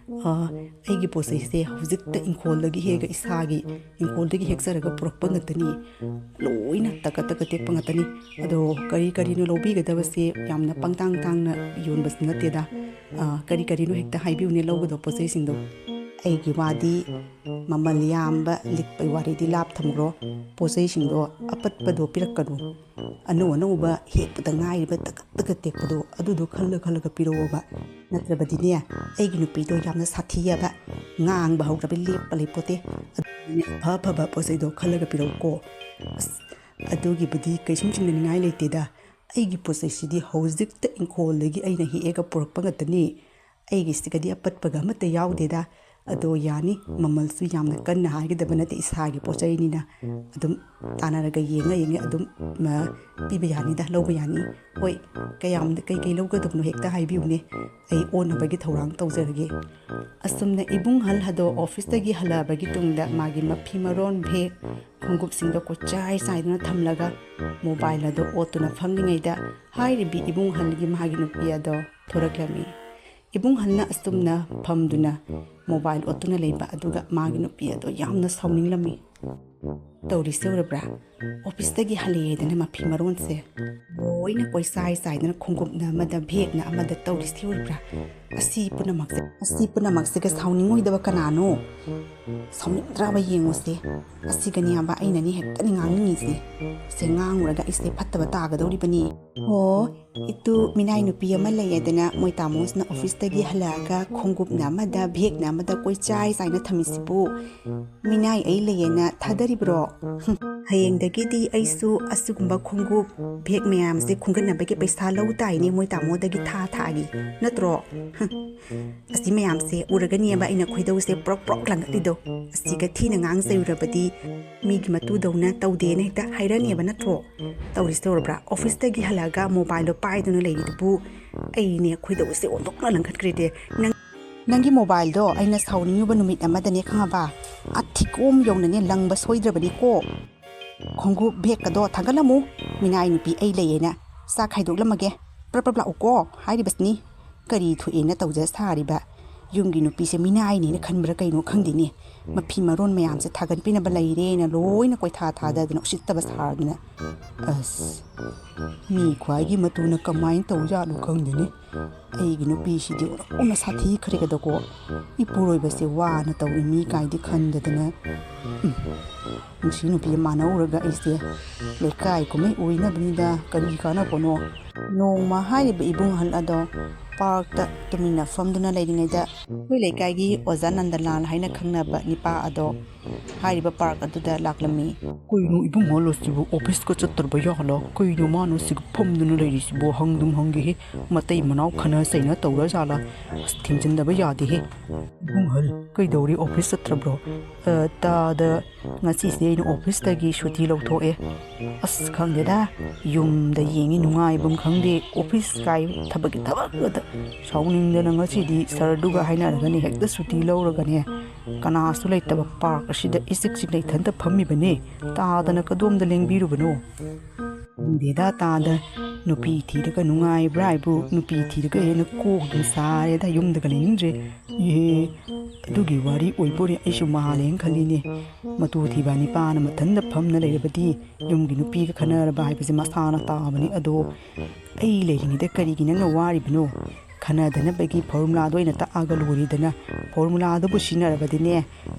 ꯑ, ꯑꯩꯒꯤ ꯄꯣꯠ ꯆꯩꯁꯦ ꯍꯧꯖꯤꯛꯇ ꯏꯪꯈꯣꯜꯗꯒꯤ ꯍꯦꯛꯑꯒ ꯏꯁꯥꯒꯤ ꯏꯪꯈꯣꯜꯗꯒꯤ ꯍꯦꯛꯆꯔꯒ ꯄꯨꯔꯛꯄ ꯉꯥꯛꯇꯅꯤ꯫ ꯂꯣꯏꯅ ꯇꯀꯠ ꯇꯀꯠ ꯇꯦꯛꯄ ꯉꯥꯛꯇꯅꯤ꯫ ꯑꯗꯣ ꯀꯔꯤ ꯀꯔꯤꯅꯣ ꯂꯧꯕꯤꯒꯗꯕꯁꯦ ꯌꯥꯝꯅ ꯄꯪꯇꯥꯡ ꯇꯥꯡꯅ ꯌꯣꯟꯕꯁꯨ ꯅꯠꯇꯦꯗ꯫ ꯑ, ꯀꯔꯤ ꯀꯔꯤꯅꯣ ꯍꯦꯛꯇ ꯍꯥꯏꯕꯤꯌꯨꯅꯦ ꯂꯧꯒꯗꯕ ꯄꯣꯠ ꯆꯩꯁꯤꯡꯗꯣ꯫ ꯑꯩꯒꯤ ꯋꯥꯗꯤ ꯃꯃꯜ ꯌꯥꯝꯕ ꯂꯤꯛꯄꯩ ꯋꯥꯔꯤꯗꯤ ꯂꯥꯞ ꯊꯝꯈ꯭ꯔꯣ꯫ ꯄꯣꯠ ꯆꯩꯁꯤꯡꯗꯣ ꯑꯄꯠꯄꯗꯣ ꯄꯤꯔꯛꯀꯅꯨ꯫ ꯑꯅꯧ ꯑꯅꯧꯕ ꯍꯦꯛꯄꯗ ꯉꯥꯏꯔꯤꯕ ꯇꯀꯠ ꯇꯀꯠ ꯇꯦꯛꯄꯗꯣ ꯑꯗꯨꯗꯣ ꯈꯜꯂ ꯈꯜꯂꯒ ꯄꯤꯔꯛꯑꯣꯕ꯫ ꯅꯠꯇ꯭ꯔꯕꯗꯤꯅꯦ ꯑꯩꯒꯤ ꯅꯨꯄꯤꯗꯣ ꯌꯥꯝꯅ ꯁꯥꯊꯤꯑꯕ꯫ ꯉꯥꯡꯕ ꯍꯧꯔꯕ ꯂꯦꯞꯄ ꯂꯩꯄꯣꯠꯇꯦ꯫ ꯑꯗꯨꯅꯦ ꯑꯐ ꯑꯐꯕ ꯄꯣꯠ ꯆꯩꯗꯣ ꯈꯜꯂꯒ ꯄꯤꯔꯛꯎꯀꯣ꯫ ꯑꯁ, ꯑꯗꯨꯒꯤꯕꯨꯗꯤ ꯀꯩꯁꯨꯝ ꯆꯤꯡꯅꯅꯤꯡꯉꯥꯏ ꯂꯩꯇꯦꯗ꯫ ꯑꯩꯒꯤ ꯄꯣꯠ ꯆꯩꯁꯤꯗꯤ ꯍꯧꯖꯤꯛꯇ ꯏꯪꯈꯣꯜꯗꯒꯤ ꯑꯩꯅ ꯍꯦꯛꯑꯒ ꯄꯨꯔꯛꯄ ꯉꯥꯛꯇꯅꯤ꯫ ꯑꯩꯒꯤꯁꯤꯒꯗꯤ ꯑꯄꯠꯄꯒ ꯑꯃꯠꯇ ꯌꯥꯎꯗꯦꯗ꯫ ꯑꯗꯣ ꯌꯥꯅꯤ, ꯃꯃꯜꯁꯨ ꯌꯥꯝꯅ ꯀꯟꯅ ꯍꯥꯏꯒꯗꯕ ꯅꯠꯇꯦ, ꯏꯁꯥꯒꯤ ꯄꯣꯠ ꯆꯩꯅꯤꯅ꯫ ꯑꯗꯨꯝ ꯇꯥꯟꯅꯔꯒ ꯌꯦꯡꯉ ꯌꯦꯡꯉ ꯑꯗꯨꯝ, ꯃ, ꯄꯤꯕ ꯌꯥꯅꯤꯗ, ꯂꯧꯕ ꯌꯥꯅꯤ꯫ ꯍꯣꯏ, ꯀꯌꯥꯝ, ꯀꯩꯀꯩ ꯂꯧꯒꯗꯕꯅꯣ ꯍꯦꯛꯇ ꯍꯥꯏꯕꯤꯌꯨꯅꯦ, ꯑꯩ ꯑꯣꯟꯅꯕꯒꯤ ꯊꯧꯔꯥꯡ ꯇꯧꯖꯔꯒꯦ꯫ ꯑꯁꯨꯝꯅ ꯏꯕꯨꯡ ꯍꯜ ꯑꯗꯣ ꯑꯣꯐꯤꯁꯇꯒꯤ ꯍꯜꯂꯛꯑꯕꯒꯤ ꯇꯨꯡꯗ ꯃꯥꯒꯤ ꯃꯐꯤ ꯃꯔꯣꯟ, ꯕꯦꯒ, ꯈꯣꯡꯎꯞꯁꯤꯡꯗꯣ ꯀꯣꯏꯆꯥꯏ ꯆꯥꯏꯗꯨꯅ ꯊꯝꯂꯒ ꯃꯣꯕꯥꯏꯜ ꯑꯗꯣ ꯑꯣꯠꯇꯨꯅ ꯐꯝꯂꯤꯉꯩꯗ ꯍꯥꯏꯔꯤꯕꯤ ꯏꯕꯨꯡ ꯍꯜꯒꯤ ꯃꯍꯥꯛꯀꯤ ꯅꯨꯄꯤ ꯑꯗꯣ ꯊꯣꯔꯛꯂꯝꯃꯤ꯫ ꯏꯕꯨꯡ ꯍꯜꯅ ꯑꯁꯨꯝꯅ ꯐꯝꯗꯨꯅ ꯃꯣꯕꯥꯏꯜ ꯑꯣꯠꯇꯨꯅ ꯂꯩꯕ ꯑꯗꯨꯒ ꯃꯥꯒꯤ ꯅꯨꯄꯤ ꯑꯗꯣ ꯌꯥꯝꯅ ꯁꯥꯎꯅꯤꯡꯂꯝꯃꯤ꯫ ꯇꯧꯔꯤꯁꯦ ꯎꯔꯕ꯭ꯔꯥ? ꯑꯣꯐꯤꯁꯇꯒꯤ ꯍꯜꯂꯛꯑꯦꯗꯅ ꯃꯐꯤ ꯃꯔꯣꯟꯁꯦ ꯂꯣꯏꯅ ꯀꯣꯏꯆꯥꯏ ꯆꯥꯏꯗꯅ, ꯈꯣꯡꯎꯞꯅ ꯑꯃꯗ, ꯕꯦꯒꯅ ꯑꯃꯗ, ꯇꯧꯔꯤꯁꯦ ꯎꯔꯕ꯭ꯔꯥ? ꯑꯁꯤ ꯄꯨꯝꯅꯃꯛꯁꯦ, ꯑꯁꯤ ꯄꯨꯝꯅꯃꯛꯁꯤꯒ ꯁꯥꯎꯅꯤꯡꯉꯣꯏꯗꯕ ꯀꯅꯥꯅꯣ? ꯁꯥꯎꯅꯤꯡꯗ꯭ꯔꯕ ꯌꯦꯡꯉꯨꯁꯦ꯫ ꯑꯁꯤꯒꯅꯦꯕ ꯑꯩꯅꯅꯦ ꯍꯦꯛꯇꯅꯦ ꯉꯥꯡꯅꯤꯡꯉꯤꯁꯦ꯫ ꯁꯦ ꯉꯥꯡꯉꯨꯔꯒ ꯑꯩꯁꯦ ꯐꯠꯇꯕ ꯇꯥꯒꯗꯧꯔꯤꯕꯅꯤ꯫ ꯑꯣ, ꯏꯇꯨ, ꯃꯤꯅꯥꯏ ꯅꯨꯄꯤ ꯑꯃ ꯂꯩꯌꯦꯗꯅ ꯃꯣꯏ ꯇꯥꯃꯣꯁꯤꯅ ꯑꯣꯐꯤꯁꯇꯒꯤ ꯍꯜꯂꯛꯑꯒ ꯈꯣꯡꯎꯞꯅ ꯑꯃꯗ, ꯕꯦꯒꯅ ꯑꯃꯗ ꯀꯣꯏꯆꯥꯏ ꯆꯥꯏꯅ ꯊꯝꯃꯤꯁꯤꯕꯨ ꯃꯤꯅꯥꯏ ꯑꯩ ꯂꯩꯌꯦꯅ ꯊꯥꯗꯔꯤꯕ꯭ꯔꯣ? ꯍꯌꯦꯡꯗꯒꯤꯗꯤ ꯑꯩꯁꯨ ꯑꯁꯤꯒꯨꯝꯕ ꯈꯣꯡꯎꯞ, ꯕꯦꯒ ꯃꯌꯥꯝꯁꯦ ꯈꯣꯝꯒꯠꯅꯕꯒꯤ ꯄꯩꯁꯥ ꯂꯧ ꯇꯥꯏꯅꯦ ꯃꯣꯏ ꯇꯥꯃꯣꯗꯒꯤ ꯊꯥ ꯊꯥꯒꯤ, ꯅꯠꯇ꯭ꯔꯣ? ꯑꯁꯤ ꯃꯌꯥꯝꯁꯦ ꯎꯔꯒꯅꯦꯕ ꯑꯩꯅ ꯈꯣꯏꯗꯧꯁꯦ ꯄ꯭ꯔꯣꯛ ꯄ꯭ꯔꯣꯛ ꯂꯪꯉꯛꯂꯤꯗꯣ꯫ ꯑꯁꯤꯒ ꯊꯤꯅ ꯉꯥꯡꯖꯔꯨꯔꯕꯗꯤ ꯃꯤꯒꯤ ꯃꯇꯨꯗꯧꯅ ꯇꯧꯗꯦꯅ ꯍꯦꯛꯇ ꯍꯥꯏꯔꯅꯦꯕ, ꯅꯠꯇ꯭ꯔꯣ? ꯇꯧꯔꯤꯁꯤ ꯇꯧꯔꯕ꯭ꯔꯥ? ꯑꯣꯐꯤꯁꯇꯒꯤ ꯍꯜꯂꯛꯑꯒ ꯃꯣꯕꯥꯏꯜꯗꯣ ꯄꯥꯏꯗꯨꯅ ꯂꯩꯔꯤꯗꯨꯕꯨ ꯑꯩꯅꯦ ꯈꯣꯏꯗꯧꯁꯦ ꯑꯣꯟꯊꯣꯛꯅ ꯂꯪꯈꯠꯈ꯭ꯔꯦꯗꯦ꯫ ꯅꯪ, ꯅꯪꯒꯤ ꯃꯣꯕꯥꯏꯜꯗꯣ ꯑꯩꯅ ꯁꯥꯎꯅꯤꯡꯉꯨꯕ ꯅꯨꯃꯤꯠ ꯑꯃꯗꯅꯦ ꯈꯪꯉꯕ, ꯑꯊꯤꯀꯣꯝ ꯌꯧꯅꯅꯦ ꯂꯪꯕ ꯁꯣꯏꯗ꯭ꯔꯕꯅꯤꯀꯣ꯫ ꯈꯣꯡꯎꯞ ꯕꯦꯒꯀꯗꯣ ꯊꯥꯡꯒꯠꯂꯝꯃꯨ꯫ ꯃꯤꯅꯥꯏ ꯅꯨꯄꯤ ꯑꯩ ꯂꯩꯌꯦꯅ ꯆꯥꯛ ꯈꯥꯏꯗꯣꯛꯂꯝꯃꯒꯦ꯫ ꯄ꯭ꯔꯞ ꯄ꯭ꯔꯞ ꯂꯥꯛꯎꯀꯣ ꯍꯥꯏꯔꯤꯕꯁꯤꯅꯤ꯫ ꯀꯔꯤ ꯊꯣꯛꯑꯦꯅ ꯇꯧꯖ ꯁꯥꯔꯤꯕ? ꯌꯨꯝꯒꯤ ꯅꯨꯄꯤꯁꯦ ꯃꯤꯅꯥꯏꯅꯦꯅ ꯈꯟꯕ꯭ꯔꯥ ꯀꯩꯅꯣ ꯈꯪꯗꯦꯅꯦ꯫ ꯃꯐꯤ ꯃꯔꯣꯟ ꯃꯌꯥꯝꯁꯦ ꯊꯥꯒꯠꯄꯤꯅꯕ ꯂꯩꯔꯦꯅ ꯂꯣꯏꯅ ꯀꯣꯏꯊꯥ ꯊꯥꯗꯗꯅ ꯎꯁꯤꯠꯇꯕ ꯁꯥꯔꯗꯅ꯫ ꯑꯁ, ꯃꯤ ꯈ꯭ꯋꯥꯏꯒꯤ ꯃꯇꯨꯅ ꯀꯃꯥꯏꯅ ꯇꯧꯖꯥꯠꯅꯣ ꯈꯪꯗꯦꯅꯦ꯫ ꯑꯩꯒꯤ ꯅꯨꯄꯤꯁꯤꯗꯤ ꯑꯣꯟꯊꯣꯛꯅ ꯁꯥꯊꯤꯈ꯭ꯔꯦꯗꯀꯣ꯫ ꯏꯄꯨꯔꯣꯏꯕꯁꯦ ꯋꯥꯅ ꯇꯧꯔꯤ ꯃꯤ ꯀꯥꯏꯗꯤ ꯈꯟꯗꯗꯅ꯫ ꯎꯝ, ꯅꯨꯡꯁꯤ ꯅꯨꯄꯤ ꯃꯥꯟꯅꯧꯔꯒ ꯑꯩꯁꯦ ꯂꯩꯀꯥꯏ ꯀꯨꯝꯍꯩ ꯑꯣꯏꯅꯕꯅꯤꯗ ꯀꯔꯤ ꯀꯥꯟꯅꯕꯅꯣ? ꯅꯣꯡꯃ ꯍꯥꯏꯔꯤꯕ ꯏꯕꯨꯡ ꯑꯍꯜ ꯑꯗꯣ ꯄꯥꯔꯛꯇ ꯇꯨꯃꯤꯟꯅ ꯐꯝꯗꯨꯅ ꯂꯩꯔꯤꯉꯩꯗ ꯑꯩꯈꯣꯏ ꯂꯩꯀꯥꯏꯒꯤ ꯑꯣꯖꯥ ꯅꯟꯗꯂꯥꯜ ꯍꯥꯏꯅ ꯈꯪꯅꯕ ꯅꯤꯄꯥ ꯑꯗꯣ ꯍꯥꯏꯔꯤꯕ ꯄꯥꯔꯛ ꯑꯗꯨꯗ ꯂꯥꯛꯂꯝꯃꯤ꯫ ꯀꯩꯅꯣ ꯏꯕꯨꯡ ꯑꯍꯜ ꯑꯁꯤꯕꯨ ꯑꯣꯐꯤꯁꯀ ꯆꯠꯇ꯭ꯔꯕ ꯌꯥꯍꯜꯂ? ꯀꯩꯅꯣ ꯃꯥꯅ ꯁꯤꯒ ꯐꯝꯗꯨꯅ ꯂꯩꯔꯤꯁꯤꯕꯨ? ꯍꯪꯗꯨꯝ ꯍꯪꯒꯦꯍꯦ꯫ ꯃꯇꯩ ꯃꯅꯥꯎ ꯈꯟꯅ ꯆꯩꯅ ꯇꯧꯔ ꯖꯥꯠꯂ? ꯑꯁ, ꯊꯦꯝꯖꯤꯟꯗꯕ ꯌꯥꯗꯦꯍꯦ꯫ ꯏꯕꯨꯡ ꯑꯍꯜ, ꯀꯩꯗꯧꯔꯤ? ꯑꯣꯐꯤꯁ ꯆꯠꯇ꯭ꯔꯕ꯭ꯔꯣ? ꯑ, ꯇꯥꯗ, ꯉꯁꯤꯁꯦ ꯑꯩꯅ ꯑꯣꯐꯤꯁꯇꯒꯤ ꯁꯨꯇꯤ ꯂꯧꯊꯣꯛꯑꯦ꯫ ꯑꯁ, ꯈꯪꯗꯦꯗ, ꯌꯨꯝꯗ ꯌꯦꯡꯉꯤ ꯅꯨꯡꯉꯥꯏꯐꯝ ꯈꯪꯗꯦ, ꯑꯣꯐꯤꯁ ꯀꯥꯏ ꯊꯕꯛꯀꯤ ꯊꯕꯛ ꯉꯥꯛꯇ꯫ ꯁꯥꯎꯅꯤꯡꯗꯅ ꯉꯁꯤꯗꯤ ꯁꯥꯔꯗꯨꯒ ꯍꯥꯏꯅꯔꯒꯅꯦ ꯍꯦꯛꯇ ꯁꯨꯇꯤ ꯂꯧꯔꯒꯅꯦ, ꯀꯅꯥꯁꯨ ꯂꯩꯇꯕ ꯄꯥꯔꯛ ꯑꯁꯤꯗ ꯏꯆꯤꯛ ꯆꯤꯛꯅ ꯏꯊꯟꯇ ꯐꯝꯃꯤꯕꯅꯦ꯫ ꯇꯥꯗꯅ ꯀꯗꯣꯝꯗ ꯂꯦꯡꯕꯤꯔꯨꯕꯅꯣ? ꯈꯪꯗꯦꯗ ꯇꯥꯗ, ꯅꯨꯄꯤ ꯊꯤꯔꯒ ꯅꯨꯡꯉꯥꯏꯕ꯭ꯔꯥ ꯍꯥꯏꯕꯨ, ꯅꯨꯄꯤ ꯊꯤꯔꯒ ꯍꯦꯟꯅ ꯀꯣꯛ ꯑꯗꯨꯝ ꯁꯥꯔꯦꯗ, ꯌꯨꯝꯗꯒ ꯂꯩꯅꯤꯡꯗ꯭ꯔꯦ꯫ ꯑꯦ, ꯑꯗꯨꯒꯤ ꯋꯥꯔꯤ ꯑꯣꯏꯕꯣꯔꯦ, ꯑꯩꯁꯨ ꯃꯥꯜꯂꯦꯅ ꯈꯜꯂꯤꯅꯦ꯫ ꯃꯇꯨ ꯊꯤꯕ ꯅꯤꯄꯥꯅ ꯃꯊꯟꯇ ꯐꯝꯅ ꯂꯩꯔꯕꯗꯤ ꯌꯨꯝꯒꯤ ꯅꯨꯄꯤꯒ ꯈꯟꯅꯔꯕ ꯍꯥꯏꯕꯁꯦ ꯃꯁꯥꯅ ꯇꯥꯕꯅꯤ꯫ ꯑꯗꯣ ꯑꯩ ꯂꯩꯔꯤꯉꯩꯗ ꯀꯔꯤꯒꯤ ꯅꯪꯅ ꯋꯥꯔꯤꯕꯅꯣ? ꯈꯟꯅꯗꯅꯕꯒꯤ ꯐꯣꯔꯃꯨꯂꯥꯗꯣ ꯑꯣꯏꯅ ꯇꯥꯛꯑꯒ ꯂꯣꯏꯔꯦꯗꯅ꯫ ꯐꯣꯔꯃꯨꯂꯥꯗꯨꯕꯨ ꯁꯤꯖꯤꯟꯅꯔꯕꯗꯤꯅꯦ,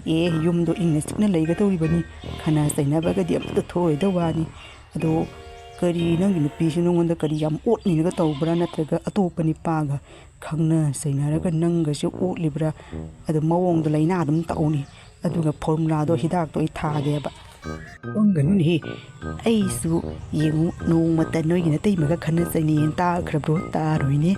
ꯑꯦ, ꯌꯨꯝꯗꯣ ꯏꯪꯅ ꯆꯤꯛꯅ ꯂꯩꯒꯗꯧꯔꯤꯕꯅꯤ, ꯈꯟꯅ ꯆꯩꯅꯕꯒꯗꯤ ꯑꯝꯇ ꯊꯣꯛꯑꯣꯏꯗꯧꯕ ꯋꯥꯅꯤ꯫ ꯑꯗꯣ ꯀꯔꯤ, ꯅꯪꯒꯤ ꯅꯨꯄꯤꯁꯤ ꯅꯉꯣꯟꯗ ꯀꯔꯤ ꯌꯥꯝ ꯑꯣꯠꯅꯤꯅꯒ ꯇꯧꯕ꯭ꯔꯥ, ꯅꯠꯇ꯭ꯔꯒ ꯑꯇꯣꯞꯄ ꯅꯤꯄꯥꯒ ꯈꯪꯅ ꯆꯩꯅꯔꯒ ꯅꯪꯒꯁꯨ ꯑꯣꯠꯂꯤꯕ꯭ꯔꯥ? ꯑꯗꯣ ꯃꯑꯣꯡꯗꯣ ꯂꯥꯏꯅꯥ ꯑꯗꯨꯝ ꯇꯧꯅꯤ꯫ ꯑꯗꯨꯒ ꯐꯣꯔꯃꯨꯂꯥꯗꯣ, ꯍꯤꯗꯥꯛꯇꯣ ꯑꯩ ꯊꯥꯒꯦꯕ꯫ ꯄꯪꯒꯅꯨꯅꯦꯍꯦ, ꯑꯩꯁꯨ ꯌꯦꯡꯉꯨ, ꯅꯣꯡꯃꯇ ꯅꯣꯏꯒꯤ ꯅꯇꯩꯃꯒ ꯈꯟꯅ ꯆꯩꯅꯩꯌꯦꯅ ꯇꯥꯈ꯭ꯔꯕ꯭ꯔꯣ? ꯇꯥꯔꯣꯏꯅꯦ꯫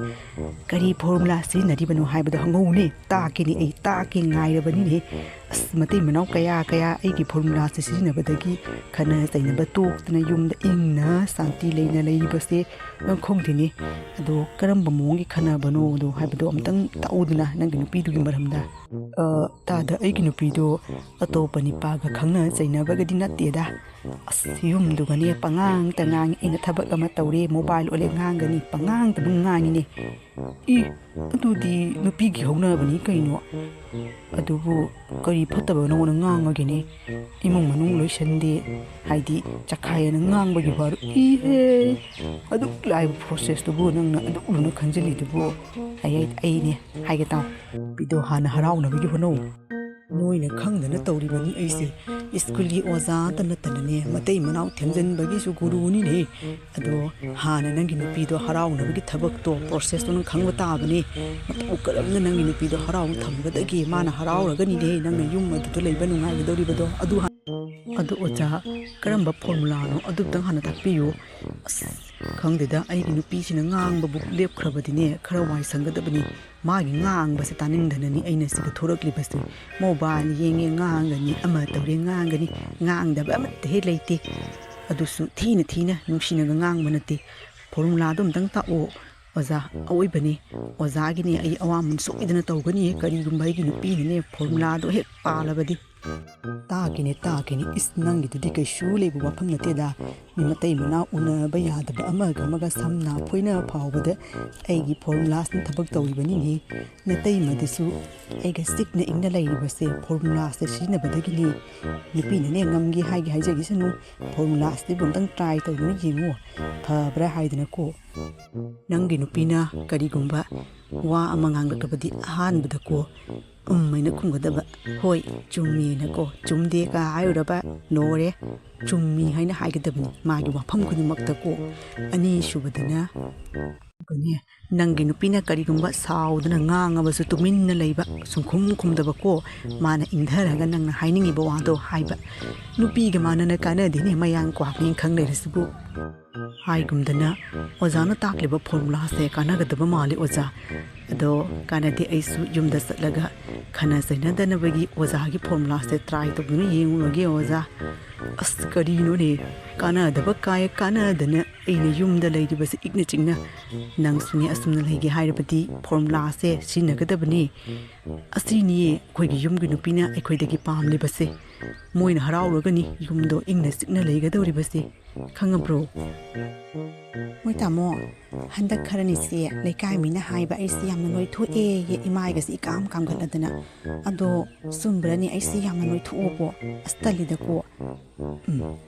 ꯀꯔꯤ ꯐꯣꯔꯃꯨꯂꯥ ꯁꯤꯖꯤꯟꯅꯔꯤꯕꯅꯣ ꯍꯥꯏꯕꯗꯣ ꯍꯪꯉꯧꯅꯦ, ꯇꯥꯛꯀꯦꯅꯦ, ꯑꯩ ꯇꯥꯛꯀꯦ ꯉꯥꯏꯔꯕꯅꯤꯅꯦꯍꯦ꯫ ꯑꯁ, ꯃꯇꯩ ꯃꯅꯥꯎ ꯀꯌꯥ ꯀꯌꯥ ꯑꯩꯒꯤ ꯐꯣꯔꯃꯨꯂꯥꯁꯦ ꯁꯤꯖꯤꯟꯅꯕꯗꯒꯤ ꯈꯟꯅ ꯆꯩꯅꯕ ꯇꯣꯛꯇꯅ ꯌꯨꯝꯗ ꯏꯪꯅ ꯁꯥꯟꯇꯤ ꯂꯩꯅ ꯂꯩꯔꯤꯕꯁꯦ ꯅꯪ ꯈꯪꯗꯦꯅꯦ꯫ ꯑꯗꯣ ꯀꯔꯝꯕ ꯃꯑꯣꯡꯒꯤ ꯈꯟꯅꯕꯅꯣꯗꯣ ꯍꯥꯏꯕꯗꯣ ꯑꯝꯇꯪ ꯇꯥꯛꯎꯗꯅ, ꯅꯪꯒꯤ ꯅꯨꯄꯤꯗꯨꯒꯤ ꯃꯔꯝꯗ꯫ ꯑ, ꯇꯥꯗ, ꯑꯩꯒꯤ ꯅꯨꯄꯤꯗꯣ ꯑꯇꯣꯞꯄ ꯅꯤꯄꯥꯒ ꯈꯪꯅ ꯆꯩꯅꯕꯒꯗꯤ ꯅꯠꯇꯦꯗ꯫ ꯑꯁ, ꯌꯨꯝꯗꯨꯒꯅꯦ ꯄꯉꯥꯡꯇ ꯉꯥꯡꯉꯤ꯫ ꯑꯩꯅ ꯊꯕꯛ ꯑꯃ ꯇꯧꯔꯦ, ꯃꯣꯕꯥꯏꯜ ꯑꯣꯜꯂꯦ, ꯉꯥꯡꯒꯅꯤ, ꯄꯉꯥꯡꯇ ꯑꯗꯨꯝ ꯉꯥꯡꯉꯤꯅꯦ꯫ ꯏ, ꯑꯗꯨꯗꯤ ꯅꯨꯄꯤꯒꯤ ꯍꯧꯅꯕꯅꯤ ꯀꯩꯅꯣ꯫ ꯑꯗꯨꯕꯨ ꯀꯔꯤ ꯐꯠꯇꯕ ꯅꯉꯣꯟꯗ ꯉꯥꯡꯉꯒꯦꯅꯦ? ꯏꯃꯨꯡ ꯃꯅꯨꯡ ꯂꯣꯏꯁꯟꯗꯦ, ꯍꯥꯏꯗꯤ ꯆꯈꯥꯏ ꯑꯅ ꯉꯥꯡꯕꯒꯤ ꯋꯥꯔꯣ? ꯏꯍꯦ, ꯑꯗꯨꯛ ꯂꯥꯏꯕ ꯄ꯭ꯔꯣꯁꯦꯁꯇꯨꯕꯨ ꯅꯪꯅ ꯑꯗꯨꯛ ꯂꯨꯅ ꯈꯟꯖꯤꯜꯂꯤꯗꯨꯕꯨ? ꯑꯩ, ꯑꯩ, ꯑꯩꯅꯦ ꯍꯥꯏꯒꯦ ꯇꯥꯎ, ꯅꯨꯄꯤꯗꯣ ꯍꯥꯟꯅ ꯍꯔꯥꯎꯅꯕꯒꯤ ꯍꯣꯠꯅꯧ꯫ ꯅꯣꯏꯅ ꯈꯪꯗꯅ ꯇꯧꯔꯤꯕꯅꯤ ꯑꯩꯁꯦ꯫ ꯁ꯭ꯀꯨꯜꯒꯤ ꯑꯣꯖꯥꯇ ꯅꯠꯇꯅꯅꯦ, ꯃꯇꯩ ꯃꯅꯥꯎ ꯊꯦꯝꯖꯤꯟꯕꯒꯤꯁꯨ ꯒꯨꯔꯨꯅꯤꯅꯦ꯫ ꯑꯗꯣ ꯍꯥꯟꯅ ꯅꯪꯒꯤ ꯅꯨꯄꯤꯗꯣ ꯍꯔꯥꯎꯅꯕꯒꯤ ꯊꯕꯛꯇꯣ, ꯄ꯭ꯔꯣꯁꯦꯁꯇꯣ ꯅꯪ ꯈꯪꯕ ꯇꯥꯕꯅꯦ꯫ ꯃꯇꯧ ꯀꯔꯝꯅ ꯅꯪꯒꯤ ꯅꯨꯄꯤꯗꯣ ꯍꯔꯥꯎꯅ ꯊꯝꯒꯗꯒꯦ, ꯃꯥꯅ ꯍꯔꯥꯎꯔꯒꯅꯤꯅꯦ ꯅꯪꯅ ꯌꯨꯝ ꯑꯗꯨꯗ ꯂꯩꯕ ꯅꯨꯡꯉꯥꯏꯒꯗꯧꯔꯤꯕꯗꯣ꯫ ꯑꯗꯨ ꯍꯥꯟ-, ꯑꯗꯣ ꯑꯣꯖꯥ, ꯀꯔꯝꯕ ꯐꯣꯔꯃꯨꯂꯥꯅꯣ ꯑꯗꯨꯇꯪ ꯍꯥꯟꯅ ꯇꯥꯛꯄꯤꯌꯨ꯫ ꯑꯁ, ꯈꯪꯗꯦꯗ, ꯑꯩꯒꯤ ꯅꯨꯄꯤꯁꯤꯅ ꯉꯥꯡꯕꯕꯨ ꯂꯦꯞꯈ꯭ꯔꯕꯗꯤꯅꯦ ꯈꯔ ꯋꯥꯏ ꯁꯪꯒꯗꯕꯅꯤ꯫ ꯃꯥꯒꯤ ꯉꯥꯡꯕꯁꯦ ꯇꯥꯅꯤꯡꯗꯅꯅꯤ ꯑꯩꯅ ꯁꯤꯗ ꯊꯣꯔꯛꯂꯤꯕꯁꯦ꯫ ꯃꯣꯕꯥꯏꯜ ꯌꯦꯡꯉꯦ ꯉꯥꯡꯒꯅꯤ, ꯑꯃ ꯇꯧꯔꯦ ꯉꯥꯡꯒꯅꯤ, ꯉꯥꯡꯗꯕ ꯑꯃꯠꯇ ꯍꯦꯛ ꯂꯩꯇꯦ꯫ ꯑꯗꯨꯁꯨ ꯊꯤꯅ ꯊꯤꯅ ꯅꯨꯡꯁꯤꯅꯒ ꯉꯥꯡꯕ ꯅꯠꯇꯦ꯫ ꯐꯣꯔꯃꯨꯂꯥꯗꯣ ꯑꯝꯇꯪ ꯇꯥꯛꯑꯣ ꯑꯣꯖꯥ꯫ ꯑꯑꯣꯏꯕꯅꯤ, ꯑꯣꯖꯥꯒꯤꯅꯦ ꯑꯩ ꯑꯋꯥꯃꯟ ꯁꯣꯏꯗꯅ ꯇꯧꯒꯅꯤ꯫ ꯀꯔꯤꯒꯨꯝꯕ ꯑꯩꯒꯤ ꯅꯨꯄꯤꯅꯅꯦ ꯐꯣꯔꯃꯨꯂꯥꯗꯣ ꯍꯦꯛ ꯄꯥꯜꯂꯕꯗꯤ꯫ ꯇꯥꯛꯀꯦꯅꯦ, ꯇꯥꯛꯀꯦꯅꯦ꯫ ꯏꯁ, ꯅꯪꯒꯤꯗꯨꯗꯤ ꯀꯩꯁꯨ ꯂꯩꯕ ꯋꯥꯐꯝ ꯅꯠꯇꯦꯗ꯫ ꯃꯤ ꯃꯇꯩ ꯃꯅꯥꯎ ꯎꯅꯕ ꯌꯥꯗꯕ ꯑꯃꯒ ꯑꯃꯒ ꯁꯝꯅ ꯐꯣꯏꯅ ꯐꯥꯎꯕꯗ ꯑꯩꯒꯤ ꯐꯣꯔꯃꯨꯂꯥꯁꯤꯅ ꯊꯕꯛ ꯇꯧꯔꯤꯕꯅꯤꯅꯦ꯫ ꯅꯇꯩꯃꯗꯁꯨ ꯑꯩꯒ ꯆꯤꯛꯅ ꯏꯪꯅ ꯂꯩꯔꯤꯕꯁꯦ ꯐꯣꯔꯃꯨꯂꯥꯁꯦ ꯁꯤꯖꯤꯟꯅꯕꯗꯒꯤꯅꯤ꯫ ꯅꯨꯄꯤꯅꯅꯦ ꯉꯝꯒꯦ ꯍꯥꯏꯒꯦ ꯍꯥꯏꯖꯈꯤꯁꯅꯨ, ꯐꯣꯔꯃꯨꯂꯥꯁꯤꯕꯨ ꯑꯝꯇꯪ ꯇ꯭ꯔꯥꯏ ꯇꯧꯗꯨꯅ ꯌꯦꯡꯉꯨ, ꯐꯕ꯭ꯔꯥ ꯍꯥꯏꯗꯅꯀꯣ꯫ ꯅꯪꯒꯤ ꯅꯨꯄꯤꯅ ꯀꯔꯤꯒꯨꯝꯕ ꯋꯥ ꯑꯃ ꯉꯥꯡꯂꯛꯂꯕꯗꯤ ꯑꯍꯥꯟꯕꯗꯀꯣ ꯎꯝ ꯍꯥꯏꯅ ꯈꯨꯝꯒꯗꯕ꯫ "ꯍꯣꯏ, ꯆꯨꯝꯃꯤꯅꯀꯣ, ꯆꯨꯝꯗꯦꯒ ꯍꯥꯏꯔꯨꯔꯕ ꯂꯣꯏꯔꯦ꯫ ꯆꯨꯝꯃꯤ ꯍꯥꯏꯅ ꯍꯥꯏꯒꯗꯕꯅꯤ ꯃꯥꯒꯤ ꯋꯥꯐꯝ ꯈꯨꯗꯤꯡꯃꯛꯇꯀꯣ꯫ ꯑꯅꯤꯁꯨꯕꯗꯅ ꯅꯦ, ꯅꯪꯒꯤ ꯅꯨꯄꯤꯅ ꯀꯔꯤꯒꯨꯝꯕ ꯁꯥꯎꯗꯅ ꯉꯥꯡꯉꯕꯁꯨ ꯇꯨꯃꯤꯟꯅ ꯂꯩꯕ, ꯁꯨꯡꯈꯨꯝ ꯈꯨꯝꯗꯕꯀꯣ꯫ ꯃꯥꯅ ꯏꯪꯊꯔꯒ ꯅꯪꯅ ꯍꯥꯏꯅꯤꯡꯉꯤꯕ ꯋꯥꯗꯣ ꯍꯥꯏꯕ꯫ ꯅꯨꯄꯤꯒ ꯃꯥꯟꯅꯅ ꯀꯥꯟꯅꯗꯦꯅꯦ, ꯃꯌꯥꯡ ꯀ꯭ꯋꯥꯛꯅꯦꯅ ꯈꯪ ꯂꯩꯔꯁꯤꯕꯨ"꯫ ꯍꯥꯏꯒꯨꯝꯗꯅ ꯑꯣꯖꯥꯅ ꯇꯥꯛꯂꯤꯕ ꯐꯣꯔꯃꯨꯂꯥꯁꯦ ꯀꯥꯟꯅꯒꯗꯕ ꯃꯥꯜꯂꯤ ꯑꯣꯖꯥ꯫ ꯑꯗꯣ ꯀꯥꯟꯅꯗꯦ, ꯑꯩꯁꯨ ꯌꯨꯝꯗ ꯆꯠꯂꯒ ꯈꯟꯅ ꯆꯩꯅꯗꯅꯕꯒꯤ ꯑꯣꯖꯥꯒꯤ ꯐꯣꯔꯃꯨꯂꯥꯁꯦ ꯇ꯭ꯔꯥꯏ ꯇꯧꯗꯨꯅ ꯌꯦꯡꯉꯨꯔꯒꯦ ꯑꯣꯖꯥ꯫ ꯑꯁ, ꯀꯔꯤꯅꯣꯅꯦ, ꯀꯥꯟꯅꯗꯕ ꯀꯥꯏ ꯀꯥꯟꯅꯗꯅ ꯑꯩꯅ ꯌꯨꯝꯗ ꯂꯩꯔꯤꯕꯁꯦ ꯏꯛꯅ ꯆꯤꯛꯅ꯫ ꯅꯪꯁꯨꯅꯦ ꯑꯁꯨꯝꯅ ꯂꯩꯒꯦ ꯍꯥꯏꯔꯕꯗꯤ ꯐꯣꯔꯃꯨꯂꯥꯁꯦ ꯁꯤꯖꯤꯟꯅꯒꯗꯕꯅꯤ꯫ ꯑꯁꯤꯅꯤꯌꯦ ꯑꯩꯈꯣꯏꯒꯤ ꯌꯨꯝꯒꯤ ꯅꯨꯄꯤꯅ ꯑꯩꯈꯣꯏꯗꯒꯤ ꯄꯥꯝꯂꯤꯕꯁꯦ꯫ ꯃꯣꯏꯅ ꯍꯔꯥꯎꯔꯒꯅꯤ ꯌꯨꯝꯗꯣ ꯏꯪꯅ ꯆꯤꯛꯅ ꯂꯩꯒꯗꯧꯔꯤꯕꯁꯦ꯫ ꯈꯪꯉꯕ꯭ꯔꯣ? ꯃꯣꯏ ꯇꯥꯃꯣ, ꯍꯟꯗꯛ ꯈꯔꯅꯤꯁꯦ ꯂꯩꯀꯥꯏ ꯃꯤꯅ ꯍꯥꯏꯕ ꯑꯩꯁꯦ ꯌꯥꯝꯅ ꯅꯣꯏꯊꯣꯛꯑꯦꯌꯦ, ꯏꯃꯥꯏꯒꯁꯦ ꯏꯀꯥꯝ ꯀꯥꯝꯒꯠꯂꯗꯅ꯫ ꯑꯗꯣ ꯆꯨꯝꯕ꯭ꯔꯅꯦ, ꯑꯩꯁꯦ ꯌꯥꯝꯅ ꯅꯣꯏꯊꯣꯛꯑꯕꯣ? ꯑꯁ, ꯇꯜꯂꯤꯗꯀꯣ꯫ ꯎꯝ,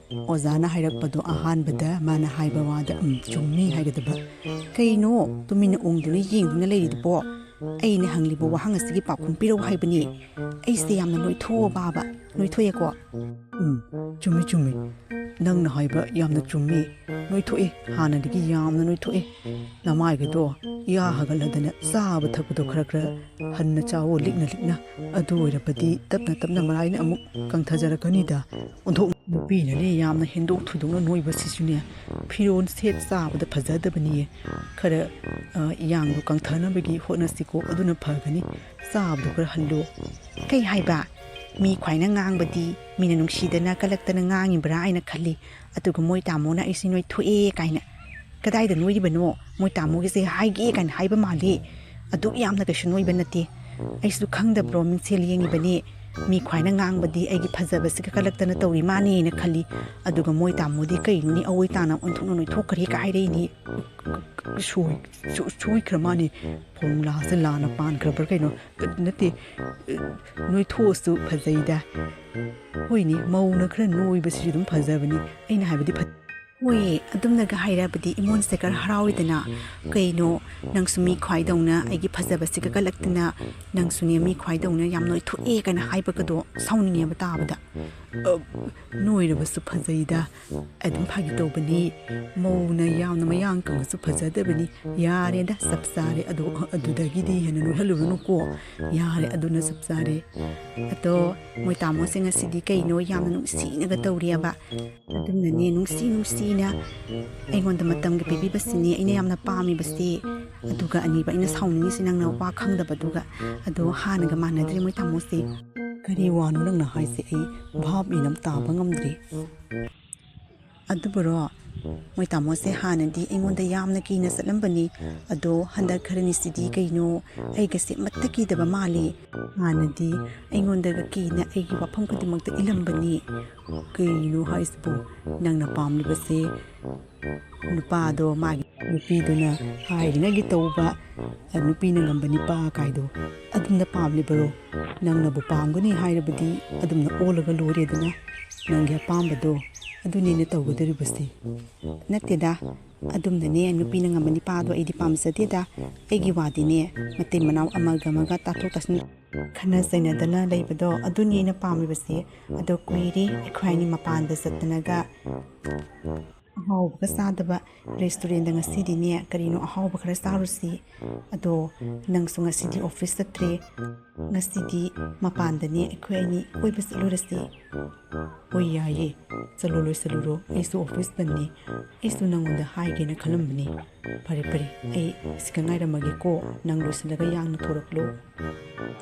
ꯑꯣꯖꯥꯅ ꯍꯥꯏꯔꯛꯄꯗꯣ ꯑꯍꯥꯟꯕꯗ ꯃꯥꯅ ꯍꯥꯏꯕ ꯋꯥꯗ "ꯎꯝ, ꯆꯨꯝꯃꯤ" ꯍꯥꯏꯒꯗꯕ꯫ ꯀꯩꯅꯣ ꯇꯨꯃꯤꯟꯅ ꯎꯪꯗꯨꯅ ꯌꯦꯡꯗꯨꯅ ꯂꯩꯔꯤꯗꯨꯕꯣ? ꯑꯩꯅ ꯍꯪꯂꯤꯕ ꯋꯥꯍꯪ ꯑꯁꯤꯒꯤ ꯄꯥꯎꯈꯨꯝ ꯄꯤꯔꯛꯎ ꯍꯥꯏꯕꯅꯤ꯫ ꯑꯩꯁꯦ ꯌꯥꯝꯅ ꯅꯣꯏꯊꯣꯛꯑꯕꯕ? ꯅꯣꯏꯊꯣꯛꯑꯦꯀꯣ? ꯎꯝ, ꯆꯨꯝꯃꯤ, ꯆꯨꯝꯃꯤ꯫ ꯅꯪꯅ ꯍꯥꯏꯕ ꯌꯥꯝꯅ ꯆꯨꯝꯃꯤ꯫ ꯅꯣꯏꯊꯣꯛꯑꯦ, ꯍꯥꯟꯅꯗꯒꯤ ꯌꯥꯝꯅ ꯅꯣꯏꯊꯣꯛꯑꯦ꯫ ꯅꯃꯥꯏꯒꯗꯣ ꯏꯌꯥ ꯍꯥꯒꯠꯂꯗꯅ ꯆꯥꯕ ꯊꯛꯄꯗꯣ ꯈꯔ ꯈꯔ ꯍꯟꯅ ꯆꯥꯋꯣ, ꯂꯤꯛꯅ ꯂꯤꯛꯅ꯫ ꯑꯗꯨ ꯑꯣꯏꯔꯕꯗꯤ ꯇꯞꯅ ꯇꯞꯅ ꯃꯔꯥꯏꯅ ꯑꯃꯨꯛ ꯀꯪꯊꯖꯔꯛꯀꯅꯤꯗ꯫ ꯑꯣꯟꯊꯣꯛ ꯅꯨꯄꯤꯅꯅꯦ ꯌꯥꯝꯅ ꯍꯦꯟꯗꯣꯛ ꯊꯣꯏꯗꯣꯛꯅ ꯅꯣꯏꯕꯁꯤꯁꯨꯅꯦ, ꯐꯤꯔꯣꯜ ꯁꯦꯠ ꯆꯥꯕꯗ ꯐꯖꯗꯕꯅꯤꯌꯦ꯫ ꯈꯔ, ꯑ, ꯏꯌꯥꯡꯗꯣ ꯀꯪꯊꯅꯕꯒꯤ ꯍꯣꯠꯅꯁꯤꯀꯣ, ꯑꯗꯨꯅ ꯐꯒꯅꯤ꯫ ꯆꯥꯕꯗꯣ ꯈꯔ ꯍꯜꯂꯣ꯫ ꯀꯩ ꯍꯥꯏꯕ? ꯃꯤ ꯈ꯭ꯋꯥꯏꯅ ꯉꯥꯡꯕꯗꯤ ꯃꯤꯅ ꯅꯨꯡꯁꯤꯗꯅ ꯀꯜꯂꯛꯇꯅ ꯉꯥꯡꯉꯤꯕ꯭ꯔꯥ ꯍꯥꯏꯅ ꯈꯜꯂꯤ꯫ ꯑꯗꯨꯒ ꯃꯣꯏ ꯇꯥꯃꯣꯅ ꯑꯩꯁꯤ ꯅꯣꯏꯊꯣꯛꯑꯦ ꯀꯥꯏꯅ꯫ ꯀꯗꯥꯏꯗ ꯅꯣꯏꯔꯤꯕꯅꯣ? ꯃꯣꯏ ꯇꯥꯃꯣꯒꯤꯁꯦ ꯍꯥꯏꯒꯦ ꯀꯥꯏꯅ ꯍꯥꯏꯕ ꯃꯥꯜꯂꯤ꯫ ꯑꯗꯨꯛ ꯌꯥꯝꯅ ꯀꯩꯁꯨ ꯅꯣꯏꯕ ꯅꯠꯇꯦ꯫ ꯑꯩꯁꯨ ꯈꯪꯗꯕ꯭ꯔꯣ? ꯃꯤꯡꯁꯦꯜ ꯌꯦꯡꯉꯤꯕꯅꯤ꯫ ꯃꯤ ꯈ꯭ꯋꯥꯏꯅ ꯉꯥꯡꯕꯗꯤ ꯑꯩꯒꯤ ꯐꯖꯕꯁꯤ ꯀꯛꯈꯠꯂꯛꯇꯅ ꯇꯧꯔꯤ ꯃꯥꯅꯦꯅ ꯈꯜꯂꯤ꯫ ꯑꯗꯨꯒ ꯃꯣꯏ ꯇꯥꯃꯣꯗꯤ ꯀꯩꯅꯣꯅꯤ, ꯑꯋꯣꯏ ꯇꯥꯅ ꯑꯣꯟꯊꯣꯛꯅ ꯅꯣꯏꯊꯣꯛꯈ꯭ꯔꯦ ꯀ ꯍꯥꯏꯔꯛꯏꯅꯤ꯫ ꯁꯣꯏ-, ꯁꯣ-, ꯁꯣꯏꯈ꯭ꯔ ꯃꯥꯅꯦ꯫ ꯐꯣꯔꯃꯨꯂꯥꯁꯦ ꯂꯥꯟꯅ ꯄꯥꯟꯈ꯭ꯔꯕ꯭ꯔꯥ ꯀꯩꯅꯣ? ꯅꯠꯇꯦ, ꯅꯣꯏꯊꯣꯛꯑꯁꯨ ꯐꯖꯩꯗ꯫ ꯍꯣꯏꯅꯦ, ꯃꯧꯅ ꯈꯔ ꯅꯣꯏꯕꯁꯤꯁꯨ ꯑꯗꯨꯝ ꯐꯖꯕꯅꯤ꯫ ꯑꯩꯅ ꯍꯥꯏꯕꯗꯤ ꯐ-, ꯍꯣꯏ, ꯑꯗꯨꯝꯅꯒ ꯍꯥꯏꯔꯕꯗꯤ ꯏꯃꯣꯟꯁꯦ ꯈꯔ ꯍꯔꯥꯎꯏꯗꯅ꯫ ꯀꯩꯅꯣ, ꯅꯪꯁꯨ ꯃꯤ ꯈ꯭ꯋꯥꯏꯗꯧꯅ ꯑꯩꯒꯤ ꯐꯖꯕꯁꯤ ꯀꯛꯀꯠꯂꯛꯇꯅ, ꯅꯪꯁꯨꯅꯦ ꯃꯤ ꯈ꯭ꯋꯥꯏꯗꯧꯅ ꯌꯥꯝ ꯅꯣꯏꯊꯣꯛꯑꯦ ꯀꯥꯏꯅ ꯍꯥꯏꯕꯒꯗꯣ ꯁꯥꯎꯅꯤꯡꯉꯦꯕ ꯇꯥꯕꯗ꯫ ꯑ, ꯅꯣꯏꯔꯕꯁꯨ ꯐꯖꯩꯗ꯫ ꯑꯗꯨꯝ ꯐꯥꯒꯤ ꯇꯧꯕꯅꯤ꯫ ꯃꯧꯅ ꯌꯥꯝꯅ ꯃꯌꯥꯡ ꯀꯪꯉꯁꯨ ꯐꯖꯗꯕꯅꯤ꯫ ꯌꯥꯔꯦꯗ, ꯆꯞ ꯆꯥꯔꯦ꯫ ꯑꯗꯣ ꯑꯗꯨꯗꯒꯤꯗꯤ ꯍꯦꯟꯅ ꯅꯣꯏꯍꯜꯂꯨꯔꯅꯨꯀꯣ꯫ ꯌꯥꯔꯦ, ꯑꯗꯨꯅ ꯆꯞ ꯆꯥꯔꯦ꯫ ꯑꯗꯣ ꯃꯣꯏ ꯇꯥꯃꯣꯁꯦ ꯉꯁꯤꯗꯤ ꯀꯩꯅꯣ ꯌꯥꯝꯅ ꯅꯨꯡꯁꯤꯅꯒ ꯇꯧꯔꯤꯑꯕ꯫ ꯑꯗꯨꯝꯅꯅꯦ ꯅꯨꯡꯁꯤ ꯅꯨꯡꯁꯤꯅ ꯑꯩꯉꯣꯟꯗ ꯃꯇꯝꯒ ꯄꯤꯕꯤꯕꯁꯤꯅꯤ ꯑꯩꯅ ꯌꯥꯝꯅ ꯄꯥꯝꯃꯤꯕꯁꯤ꯫ ꯑꯗꯨꯒ ꯑꯅꯤꯕ ꯑꯩꯅ ꯁꯥꯎꯅꯤꯡꯉꯤꯁꯤ ꯅꯪꯅ ꯋꯥ ꯈꯪꯗꯕꯗꯨꯒ꯫ ꯑꯗꯣ ꯍꯥꯟꯅꯒ ꯃꯥꯟꯅꯗ꯭ꯔꯦ ꯃꯣꯏ ꯇꯥꯃꯣꯁꯦ꯫ ꯀꯔꯤ ꯋꯥꯅꯣ ꯅꯪꯅ ꯍꯥꯏꯁꯦ? ꯑꯩ ꯚꯥꯞ ꯃꯦꯟ ꯑꯃ ꯇꯥꯕ ꯉꯝꯗ꯭ꯔꯦ꯫ ꯑꯗꯨꯕꯨꯔꯣ, ꯃꯣꯏ ꯇꯥꯃꯣꯁꯦ ꯍꯥꯟꯅꯗꯤ ꯑꯩꯉꯣꯟꯗ ꯌꯥꯝꯅ ꯀꯤꯅ ꯆꯠꯂꯝꯕꯅꯤ꯫ ꯑꯗꯣ ꯍꯟꯗꯛ ꯈꯔꯅꯤꯁꯤꯗꯤ ꯀꯩꯅꯣ ꯑꯩꯒꯁꯦ ꯑꯃꯠꯇ ꯀꯤꯗꯕ ꯃꯥꯜꯂꯤ꯫ ꯍꯥꯟꯅꯗꯤ ꯑꯩꯉꯣꯟꯗꯒ ꯀꯤꯅ ꯑꯩꯒꯤ ꯋꯥꯐꯝ ꯈꯨꯗꯤꯡꯃꯛꯇ ꯏꯜꯂꯝꯕꯅꯤ꯫ ꯀꯩꯅꯣ ꯍꯥꯏꯁꯤꯕꯨ? ꯅꯪꯅ ꯄꯥꯝꯂꯤꯕꯁꯦ ꯅꯨꯄꯥꯗꯣ ꯃꯥꯒꯤ ꯅꯨꯄꯤꯗꯨꯅ ꯍꯥꯏꯔꯤꯉꯩꯒꯤ ꯇꯧꯕ, ꯅꯨꯄꯤꯅ ꯉꯝꯕ ꯅꯨꯄꯥ ꯀꯥꯏꯗꯣ ꯑꯗꯨꯝꯅ ꯄꯥꯝꯂꯤꯕꯔꯣ? ꯅꯪꯅꯕꯨ ꯄꯥꯝꯒꯅꯤ ꯍꯥꯏꯔꯕꯗꯤ ꯑꯗꯨꯝꯅ ꯑꯣꯜꯂꯒ ꯂꯣꯏꯔꯦꯗꯅ꯫ ꯅꯪꯒꯤ ꯑꯄꯥꯝꯕꯗꯣ ꯑꯗꯨꯅꯤꯅ ꯇꯧꯒꯗꯧꯔꯤꯕꯁꯦ꯫ ꯅꯠꯇꯦꯗ, ꯑꯗꯨꯝꯅꯅꯦ ꯅꯨꯄꯤꯅ ꯉꯝꯕ ꯅꯨꯄꯥꯗꯣ ꯑꯩꯗꯤ ꯄꯥꯝꯖꯗꯦꯗ꯫ ꯑꯩꯒꯤ ꯋꯥꯗꯤꯅꯦ, ꯃꯇꯩ ꯃꯅꯥꯎ ꯑꯃꯒ ꯑꯃꯒ ꯇꯥꯊꯣꯛ ꯇꯥꯁꯤꯟ ꯈꯠꯅ ꯆꯩꯅꯗꯅ ꯂꯩꯕꯗꯣ ꯑꯗꯨꯅꯤ ꯑꯩꯅ ꯄꯥꯝꯃꯤꯕꯁꯦ꯫ ꯑꯗꯣ ꯀꯨꯏꯔꯦ ꯑꯩꯈꯣꯏ ꯑꯅꯤ ꯃꯄꯥꯟꯗ ꯆꯠꯇꯅꯒ꯫ ꯑꯍꯥꯎꯕꯒ ꯆꯥꯗꯕ꯫ ꯔꯦꯁꯇꯨꯔꯦꯟꯗ ꯉꯁꯤꯗꯤꯅꯦ ꯀꯔꯤꯅꯣ ꯑꯍꯥꯎꯕ ꯈꯔ ꯆꯥꯔꯨꯁꯤ꯫ ꯑꯗꯣ ꯅꯪꯁꯨ ꯉꯁꯤꯗꯤ ꯑꯣꯐꯤꯁ ꯆꯠꯇ꯭ꯔꯦ꯫ ꯉꯁꯤꯗꯤ ꯃꯄꯥꯟꯗꯅꯦ ꯑꯩꯈꯣꯏ ꯑꯅꯤ ꯀꯣꯏꯕ ꯆꯠꯂꯨꯔꯁꯤ꯫ ꯍꯣꯏ, ꯌꯥꯏꯌꯦ꯫ ꯆꯠꯂꯣ, ꯂꯣꯏꯁꯜꯂꯨꯔꯣ꯫ ꯑꯩꯁꯨ ꯑꯣꯐꯤꯁ ꯕꯟꯅꯤ꯫ ꯑꯩꯁꯨ ꯅꯪꯉꯣꯟꯗ ꯍꯥꯏꯒꯦꯅ ꯈꯜꯂꯝꯕꯅꯤ꯫ ꯐꯔꯦ, ꯐꯔꯦ꯫ ꯑꯩ ꯁꯤꯒ ꯉꯥꯏꯔꯝꯃꯒꯦꯀꯣ꯫ ꯅꯪ ꯂꯣꯏꯁꯤꯜꯂꯒ ꯌꯥꯡꯅ ꯊꯣꯔꯛꯂꯣ꯫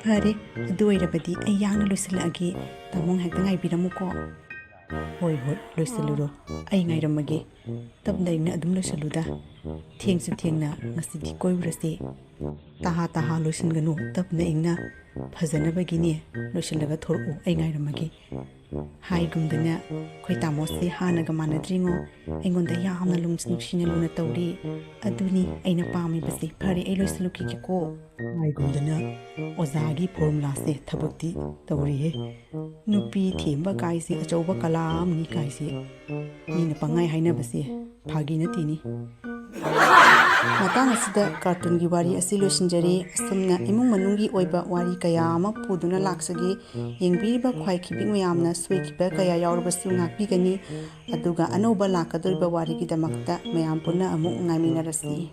ꯐꯔꯦ, ꯑꯗꯨ ꯑꯣꯏꯔꯕꯗꯤ ꯑꯩ ꯌꯥꯡꯅ ꯂꯣꯏꯁꯤꯜꯂꯛꯑꯒꯦ꯫ ꯇꯥꯃꯣ ꯉꯥꯏꯍꯥꯛꯇ ꯉꯥꯏꯕꯤꯔꯝꯃꯨꯀꯣ꯫ ꯍꯣꯏ, ꯍꯣꯏ, ꯂꯣꯏꯁꯤꯜꯂꯨꯔꯣ꯫ ꯑꯩ ꯉꯥꯏꯔꯝꯃꯒꯦ꯫ ꯇꯞꯅ ꯏꯪꯅ ꯑꯗꯨꯝ ꯂꯣꯏꯁꯤꯜꯂꯨꯗ꯫ ꯊꯦꯡꯁꯨ ꯊꯦꯡꯅ ꯉꯁꯤꯗꯤ ꯀꯣꯏꯔꯨꯔꯁꯤ꯫ ꯇꯍꯥ ꯇꯍꯥ ꯂꯣꯏꯁꯤꯟꯒꯅꯨ, ꯇꯞꯅ ꯏꯪꯅ꯫ ꯐꯖꯅꯕꯒꯤꯅꯦ, ꯂꯣꯏꯁꯤꯜꯂꯒ ꯊꯣꯔꯛꯎ, ꯑꯩ ꯉꯥꯏꯔꯝꯃꯒꯦ꯫ ꯍꯥꯏꯒꯨꯝꯗꯅ ꯑꯩꯈꯣꯏ ꯇꯥꯃꯣꯁꯦ ꯍꯥꯟꯅꯒ ꯃꯥꯟꯅꯗ꯭ꯔꯤꯉꯣ, ꯑꯩꯉꯣꯟꯗ ꯌꯥꯝꯅ ꯂꯨꯝ-, ꯅꯨꯡꯁꯤꯅ ꯂꯨꯅ ꯇꯧꯔꯤ꯫ ꯑꯗꯨꯅꯤ ꯑꯩꯅ ꯄꯥꯝꯃꯤꯕꯁꯦ꯫ ꯐꯔꯦ, ꯑꯩ ꯂꯣꯏꯁꯤꯜꯂꯨꯈꯤꯒꯦꯀꯣ꯫ ꯍꯥꯏꯒꯨꯝꯗꯅ ꯑꯣꯖꯥꯒꯤ ꯐꯣꯔꯃꯨꯂꯥꯁꯦ ꯊꯕꯛꯇꯤ ꯇꯧꯔꯤꯍꯦ꯫ ꯅꯨꯄꯤ ꯊꯦꯝꯕ ꯀꯥꯏꯁꯦ ꯑꯆꯧꯕ ꯀꯂꯥ ꯑꯃꯅꯤ ꯀꯥꯏꯁꯦ ꯃꯤꯅ ꯄꯪꯍꯥꯏ ꯍꯥꯏꯅꯕꯁꯦ ꯐꯥꯒꯤ ꯅꯠꯇꯦꯅꯤ꯫ ꯃꯇꯥꯡ ꯑꯁꯤꯗ ꯀꯥꯔꯇꯨꯟꯒꯤ ꯋꯥꯔꯤ ꯑꯁꯤ ꯂꯣꯏꯁꯤꯟꯖꯔꯦ꯫ ꯑꯁꯨꯝꯅ ꯏꯃꯨꯡ ꯃꯅꯨꯡꯒꯤ ꯑꯣꯏꯕ ꯋꯥꯔꯤ ꯀꯌꯥ ꯑꯃ ꯄꯨꯗꯨꯅ ꯂꯥꯛꯆꯒꯦ꯫ ꯌꯦꯡꯕꯤꯔꯤꯕ ꯈ꯭ꯋꯥꯏ ꯈꯤꯕꯤꯛ ꯃꯌꯥꯝꯅ ꯁꯣꯏꯈꯤꯕ ꯀꯌꯥ ꯌꯥꯎꯔꯕꯁꯨ ꯉꯥꯛꯄꯤꯒꯅꯤ꯫ ꯑꯗꯨꯒ ꯑꯅꯧꯕ ꯂꯥꯛꯀꯗꯧꯔꯤꯕ ꯋꯥꯔꯤꯒꯤꯗꯃꯛꯇ ꯃꯌꯥꯝ ꯄꯨꯟꯅ ꯑꯃꯨꯛ ꯉꯥꯏꯃꯤꯟꯅꯔꯁꯤ꯫